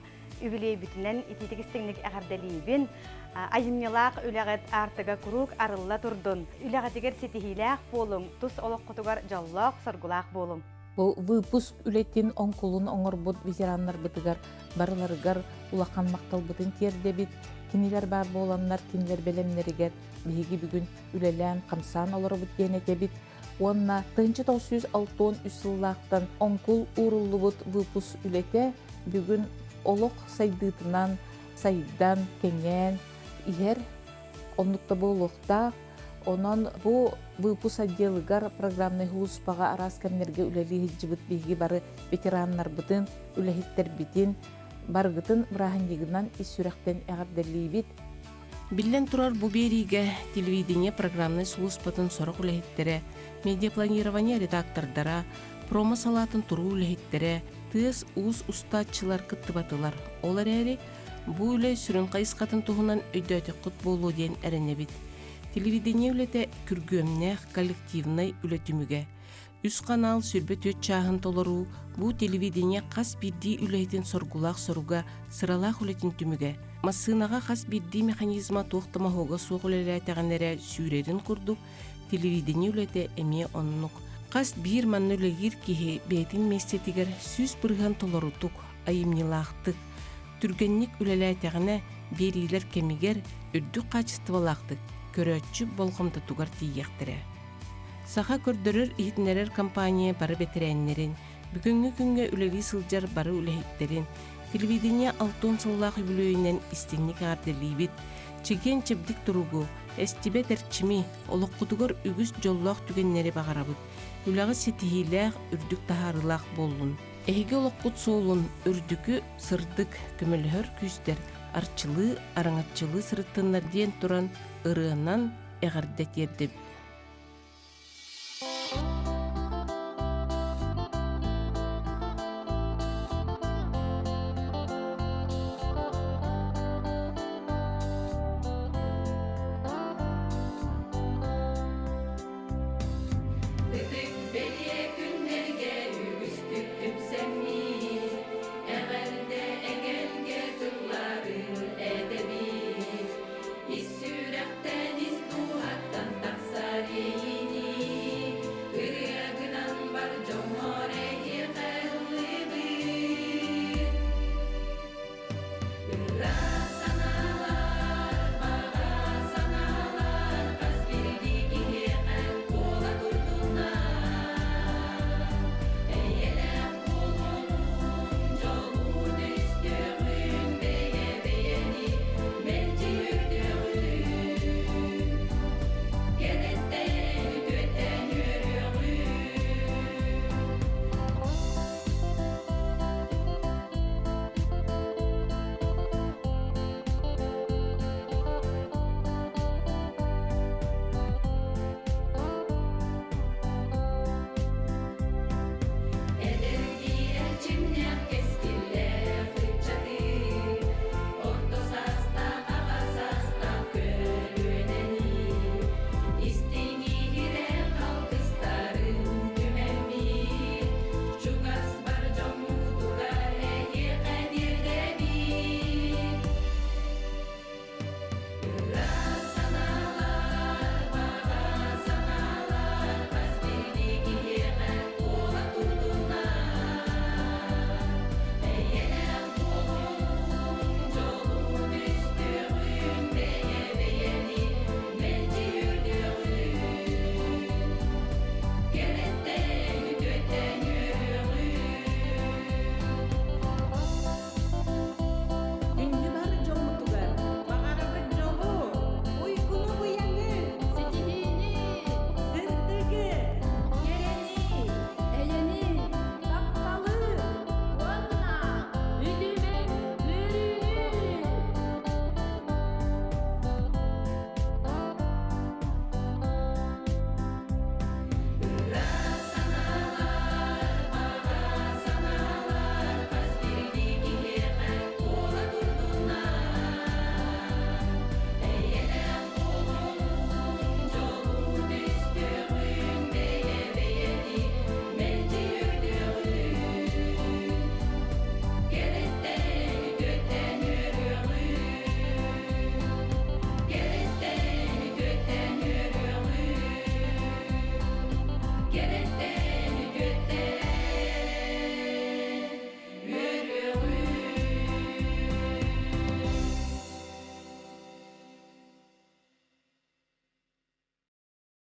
Speaker 14: үбүлүөйбүтүнэн итиитик истиҥник эҕэрдэлиибин. Айымньылаах үлэҕит аартыга куруук арылла турдун. Үлэҕитигэр ситиһиилээх буолуҥ, тус олоххутугар дьоллоох, соргулаах буолуҥ.
Speaker 4: Бу выпуск үлэтин оҥкулун оҥорбут ветераннарбытыгар барыларыгар улахан махталбытын тиэрдэбит. Кинилэр баар буоланнар, кинилэр бэлэмнэригэр биһиги бүгүн үлэлээн, хамсаан олоробут диэн этэбит. Уонна 1963 сыллаахтан оҥкул ууруллубут выпуск үлэтэ бүгүн олох сайдыытынан сайдан, кэҥээн иһэр оннук да буолуохтаах. Онон бу выпуск отделыгар программнай сулууспаҕа араас кэмнэргэ үлэлии сылдьыбыт биһиги бары ветераннарбытын, үлэһиттэрбитин барыгытын бырааһынньыгынан ис сүрэхтэн эҕэрдэлиибит.
Speaker 1: Биллэн турар, бу биэриигэ телевидение программнай сулууспатын сорох үлэһиттэрэ, медиапланирование редактордара, промо салаатын туруу үлэһиттэрэ, тыас-уус устааччылар кыттыбатылар. Ол эрээри, бу үлэ сүрүн хайысхатын туһунан өйдөөтөххүт буолуо диэн эрэнэбит. Телевидение үлэтэ күргүөмнээх коллективнай үлэ түмүгэ. Үс канал 24 чааһын толоруу бу телевидение хас биирдии үлэһитин соргулаах соруга, сыралаах үлэтин түмүгэ. Массыынаҕа хас биирдии механизма туох да моһуога суох үлэлээтэҕинэ эрэ сүүрэрин курдук, телевидение үлэтэ эмиэ оннук. Хас биир манна үлэлиир киһи бэйэтин миэстэтигэр 100% толорутук, айымньылаахтык, түргэнник үлэлээтэҕинэ биэриилэр кэмигэр үрдүк хаачыстыбалаахтык көрөөччү болҕомтотугар тиийиэхтэрэ. Саха көрдөрөр-иһитиннэрэр компания бары бэтэрээннэрин, бүгүҥҥү күҥҥэ үлэлии сылдьар бары үлэһиттэрин, телевидение 60 сыллаах үбүлүөйүнэн истиҥник эҕэрдэлиибит, чэгиэн-чэбдик туругу, эстибэт эрчими, олоххутугар үгүс дьоллоох түгэннэри баҕарабыт. Үлэҕит ситиһиилээх, үрдүк таһаарыылаах буоллун. Эһиги олоххут суолун үрдүкү, сырдык, көмөлөһөр күүстэр арчылыы, араҥаччылыы сырыттыннар диэн туран ырыанан эҕэрдэ тиэрдэбит.